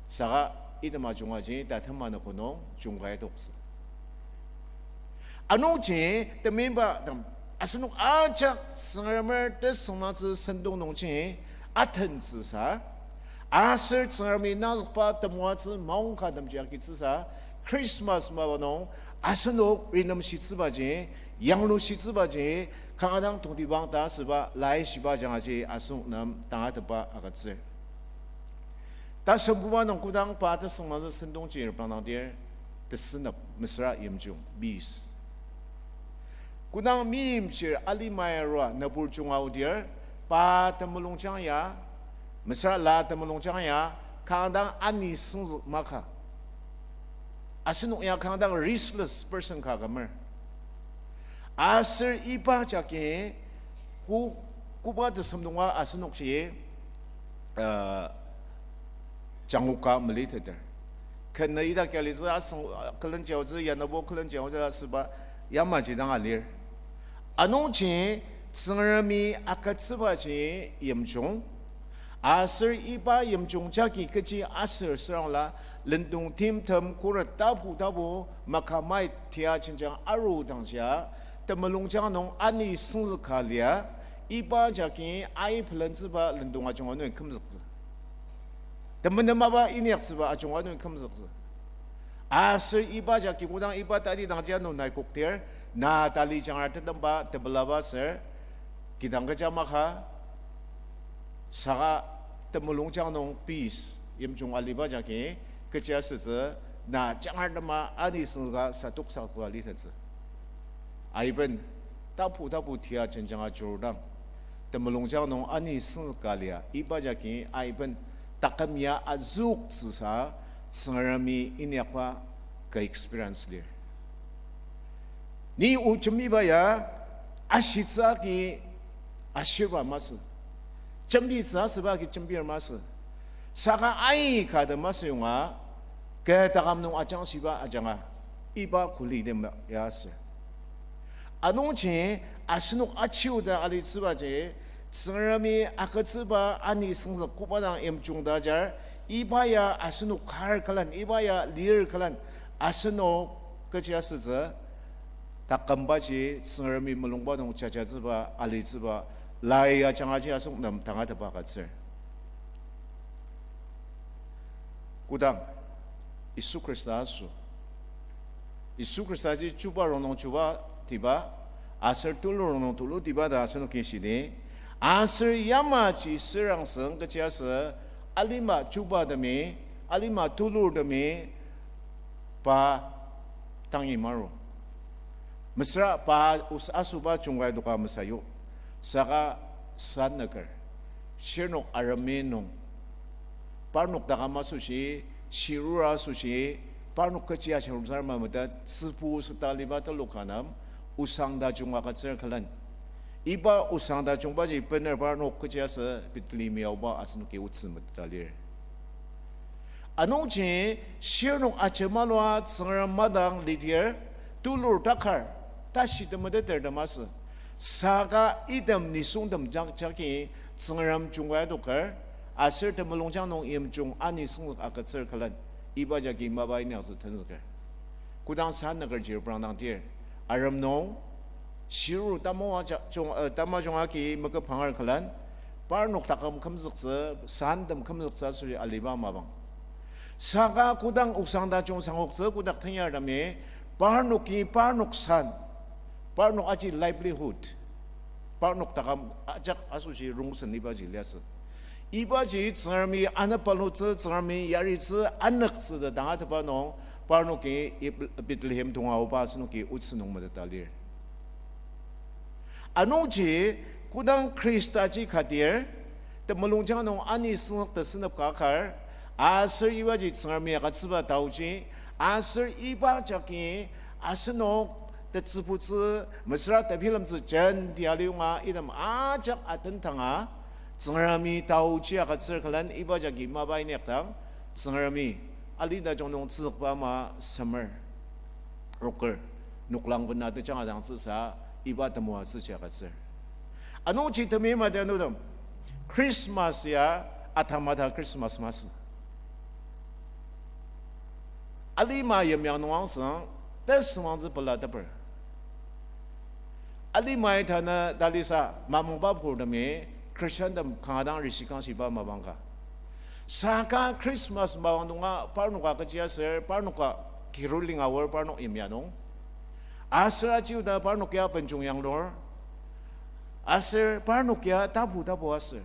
Saka item ajungaji tatema nüko nung jungkai toktsü. Anungji temeimba tem, asenok ajak Tsüngremer tesüngmangtsü sentong nungji atentsüsa, aser Tsüngremi nangzükba temoatsü maongka temji agitsüsa, Christmas mapa nung asenok renemshitsübaji, yanglushitsübaji, kanga dang tongtibang ta asüba laishiba ajangaji asenok nem tangatetba agütsür. Tasembuba nung kodang pa tesüngmangtsü sentongji reprangdangdir, tesünep mesüra yimjung, peace. Kodang meimchir alimai arua nübur junga aodir, pa temulungjang ya, mesüra la temulungjang ya, kanga dang ani süngzük maka. Asenok ya kanga dang restless person ka kümer. Aser iba jagi ko-, koba tesem nunga asenokji, uh, jangoka meliteter. Ken ita kialitsü asüng, külen jaotsü, yanabo külen jaotsü asüba yamaji dang alir. Anungji Tsüngremi agütsübaji yimjung. Aser iba yimjung jagi kechi asür sürangla, lendong timtem khuret tapu tapu makamai tia jenjang arudangja, temulungjang nung ani süngzüka lia, iba jagi ai pelentsüba lendong ajunga nung kümzüktsü. Temenenmaba inyaktsüba ajunga nung kümzüktsü. Aser iba jagi kodang iba tali dangji ano nai koktir, na tali jangra tetemba tepelaba ser, kidang kecha maka, saka temulungjang nung peace, yimjung aliba jagi, kechi asütsü, na jangar tema ani süngzüka satok sakoa litettsü. Aiben, tapu tapu tia jenjang ajurudang, temulungjang nung ani senzüka lia, iba jagi aiben taküm ya azüktsüsa Tsüngremi inyakba ka experience lir. Ni o jembiba ya ashitsü agi ashirba masü. Jembitsü asüba agi jembir masü. Saka aika ta masü yonga, kü taküm nung ajangshiba ajanga, iba kuli dem ya asü. Anungji asenok achiuda alitsübaji, Tsüngremi agütsüba ani senzük koba dang yimjung ta ajar, iba ya asenok kar külen, iba ya lir külen, asenok kechi asütsü, takümbaji Tsüngremi mulungba nung jajatsüba, alitsüba, lai ajangaji asenok nem tangatetba agütsür. Kodang Yisu Khrista aso, Yisu Khristaji chuba rongnung chuba tiba, aser tulu rongnung tulu tiba ta asenoki shidi, aser yamaji sürangseng kechi asü, alima chubatemi, alima tulurtemi, pa tangi maru. Mesüra pa os- asoba jungkai doka mesayu. Saka sanüker, shirnok aremi nung, parnok taküm asoshi, shirur asoshi, parnok kechi ashirur sar mameta tsübu süta liba telok ka nem, osang tajung agütsür külen. Iba osang tajungbaji bener parnok kechi asü Bethlehem aoba asenoki otsü meteta lir. Anungji shirnok ajemalua Tsüngrem madang lidir, tulur takar, tashi temeteter temasü. Saka item nisungtem jak- jagi Tsüngrem jungkai adoker, aser temulungjang nung yimjung ani senzük agütsür külen, iba jagi mapa inyaktsü tenzüker. Kodang sanüker chir prangdang tir, arem nung, shirur tamo aja- jung- eh, tamajung agi meküpanger külen, parnok taküm kümzüktsü, santem kümzüktsü asoshi aliba mapang. Saka kodang osang tajung sangoktsü kodak tenyartemi, parnoki parnok san, parnok aji livelihood, parnok taküm ajak asoshi rongsen ibaji liasü. Ibaji Tsüngremi anepalutsü, Tsüngremi yaritsü, anüktsü ta tangatetba nung, parnoki Ib- Bethlehem tonga aoba asenoki otsü nung meteta lir. Anungji, kodang Khristaji kadir, temulungjang nung ani senzük ta sünep ka akar, aser ibaji Tsüngremi agütsüba taoji, aser iba jagi asenok tetsübutsü, mesüra tebilemtsü jenti aliyonga item ajak atentanga, Tsüngremi taoji agütsür külen iba jagi mapa inyakdang, Tsüngremi alita jung nung tsükba ama semer, roker, noklang bena tejanga dang tsüsa, iba temoatsüji agütsür. Anungji temeim atianutem, Christmas ya atamata Christmas masü. Alima yimyang nung angsang, tesüngmangtsü pelateper. Alimai tanü talisa mamungba purtemi Christiantem kanga dang rishi kangshiba mapang ka. Saka Christmas mapang nunga parnoka kechi aser parnoka caroling aor parnok yimya nung. Aser achiuda parnok ya benjung yanglur. Aser parnok ya tapu tapu aser.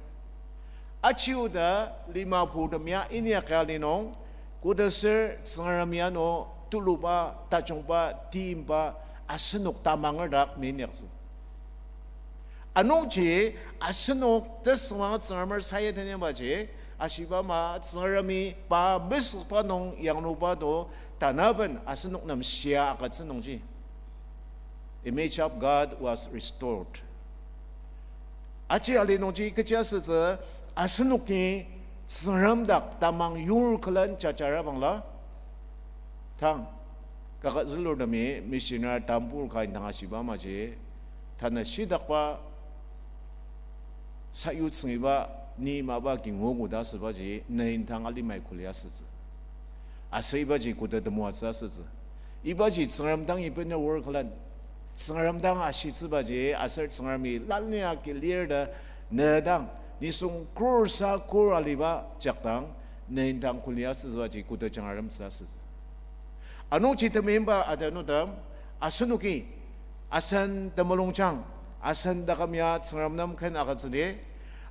Achiuda lima purtem ya inyaka li nung, kodaser Tsüngrem ya ano tuluba, tajungba, timba, asenok tamanger dak meinyaktsü. Anungji asenok tesüngmang Tsüngremer sayatenyangbaji, ashiba ama Tsüngremi pa mesükba nung yangluba to tanaben asenok nem shia agütsü nungji. Image of God was restored. Aji ali nungji kechi asütsü, asenoki Tsüngrem dak tamang yur külen jajara bangla. Tang, kaka zülurtemi missionary tambur ka indang ashiba amaji, tanü shidakba sayutsüngiba ni mapa kinguogo ta asübaji, ne indang alimai kuli asütsü. Aser ibaji koda temoatsü asütsü. Ibaji Tsüngrem dangi bener wor külen, Tsüngrem dang ashitsübaji aser Tsüngremi lanlia kilir ta ne dang nisung krur sa krur aliba jakdang ne indang kuli asütsübaji koda jangaremtsü asütsü. Anungji temeimba atianutem, asenoki asen temulungjang, asen taküm ya Tsüngrem nem ken agütsüdi,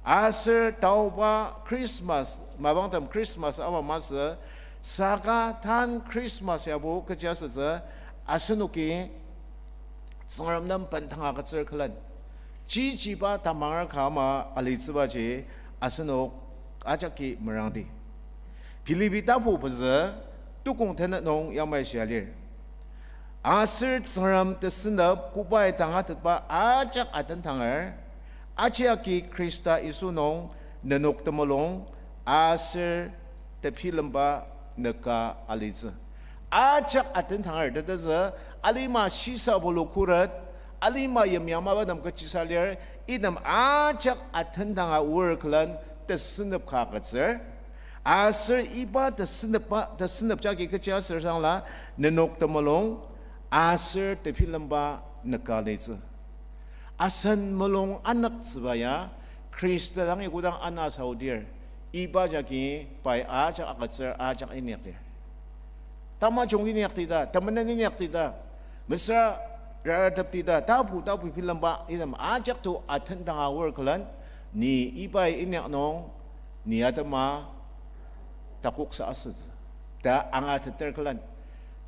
aser taoba Christmas, mapangtem Christmas ama masü, saka tan Christmas yabo kechi asütsü, asenoki Tsüngrem nem bendang agütsür külen, Chichiba tamanger ka ama alitsübaji asenok ajaki merangdi. Philippi tapu pezü tukong tenet nung yamai shia lir. Aser Tsüngrem tesünep kobai tangatetba ajak atendanger, ajiaki Khrista Yisu nung nenok temulung aser tebilemba nüka alitsü. Ajak atendanger tetezü, alima shisa bulu khuret, alima yimya mapa nem kechisa lir, item ajak atendanga oar külen tesünep ka agütsür. Aser iba tesünepba, tesünep jagi kechi aser sangla, nenok temulung aser tebilemba nüka alitsü. Asen mulung anüktsüba ya, Khrista dangi kodang ana saodir, iba jagi pai ajak agütsür ajak inyakdir. Tamajung inyakdi ta, temenen inyakdi ta, mesüra raratepdi ta, tapu tapu bilemba item ajak to atendanga oar külen, ni ibai inyak nung, ni atema takoksa asütsü ta angateter külen,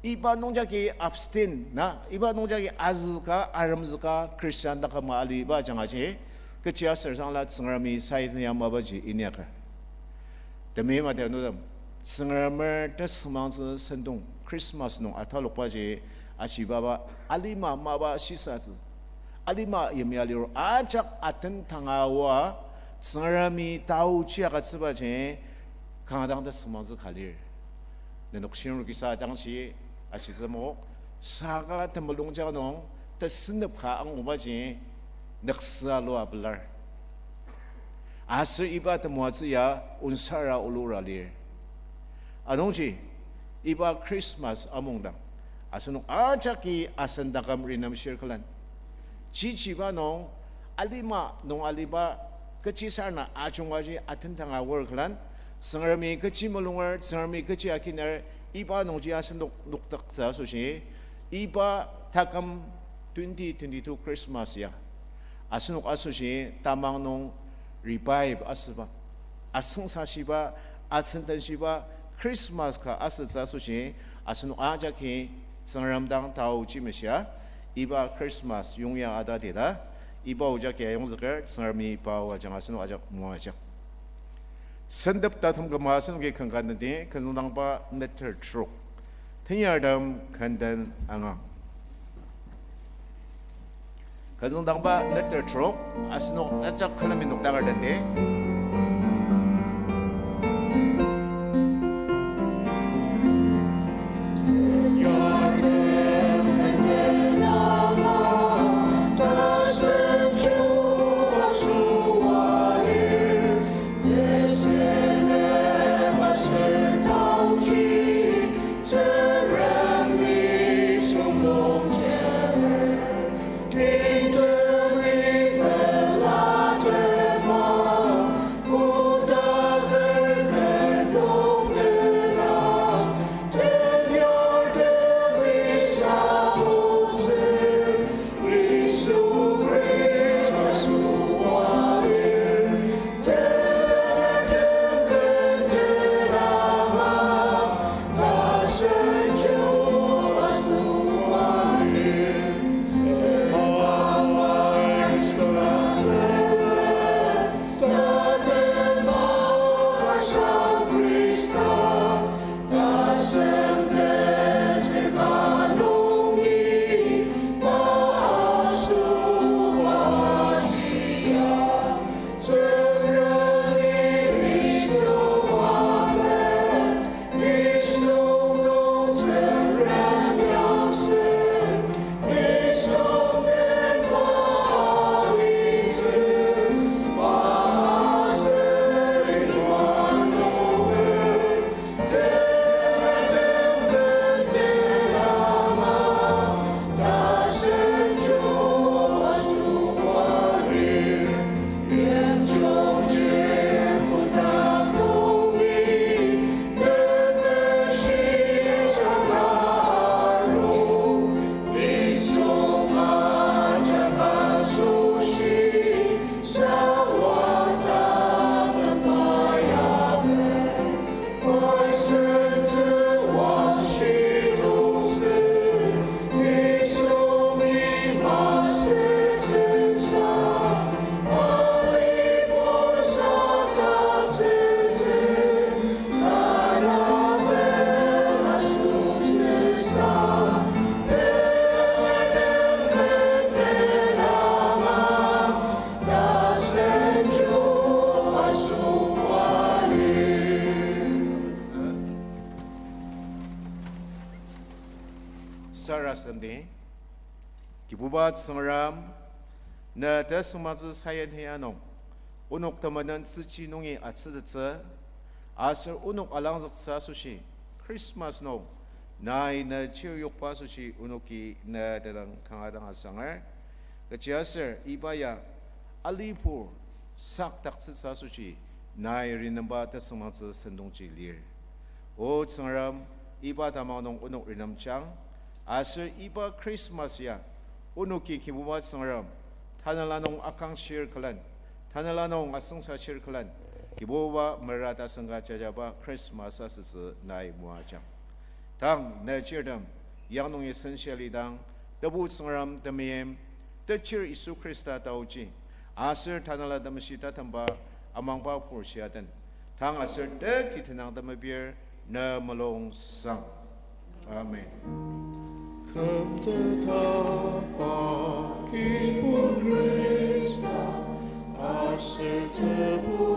iba nungjagi abstain na, iba nungjagi azüka, aremzüka, Christian taküma aliba jangaji, kechi aser sangla Tsüngremi saiten ya mapaji inyaker. Temeim atianutem, Tsüngremer tesüngmangtsü sentong Christmas nung atalokbaji ashibaba, alima mapa shisatsü, alima yimya liro ajak atendanga oa, Tsüngremi taochi agütsübaji kanga dang tesüngmangtsü ka lir. Nenok shinru kisa dangji ashitsü mo, saka temulung jang nung tesünep ka angubaji nüksa lua pelar. Aser iba temoatsü ya onsara olura lir. Anungji, iba Christmas amungdang, asenok ajaki asen taküm renemshir külen, chichiba nung, alima nung aliba, kechisarena ajungaji atendanga oar külen, Tsüngremi kechi mulunger, Tsüngremi kechi akiner, iba nungji asenok nokdaktsü asoshi, iba taküm twenty twenty-two Christmas ya asenok asoshi tamang nung revive asüba, asengsashiba, atsüngdenshiba Christmas ka asütsü asoshi, asenok ajaki Tsüngrem dang taochi meshia, iba Christmas yongya atati ta, iba o jagi ayongzüker, Tsüngremi pa o ajanga asenok ajak moajang. Sentep tatem küma asenoki kanga nenti, künzüngdangba neter trok, tenyartem kenden angang. Künzüngdangba neter trok, asenok ajak külemi nokdaker tenti. Sarasademdi, Kibuba Tsüngrem, ne tesüngmangtsü sayan hea nung, onok temenen tsüchi nungi atsütettsü, aser onok alangzüktsü asoshi, Christmas nung, nai ne chir yokba asoshi onoki ne tenüng kanga dang asanger, kechiaser iba ya alipur sakdaktsütsü asoshi, nai renemba tesüngmangtsü sentongji lir. O Tsüngrem, iba tamang nung onok renemjang, aser iba Christmas ya, onoki Kibuba Tsüngrem, tanela nung akangshir külen, tanela nung asüngsashir külen, Kibuba mera tasen ka jajaba Christmas asütsü nai moajang. Tang ne chirtem, yang nungi sensa lidang, Tebu Tsüngrem temeim, Techir Yisu Khrista taoji, aser Tanela Temeshi tatemba amangba purshia den, tang aser teti tenang temepir ne mulung sang. Amen. Kümtetaba Kibong Khrista, aser Tebu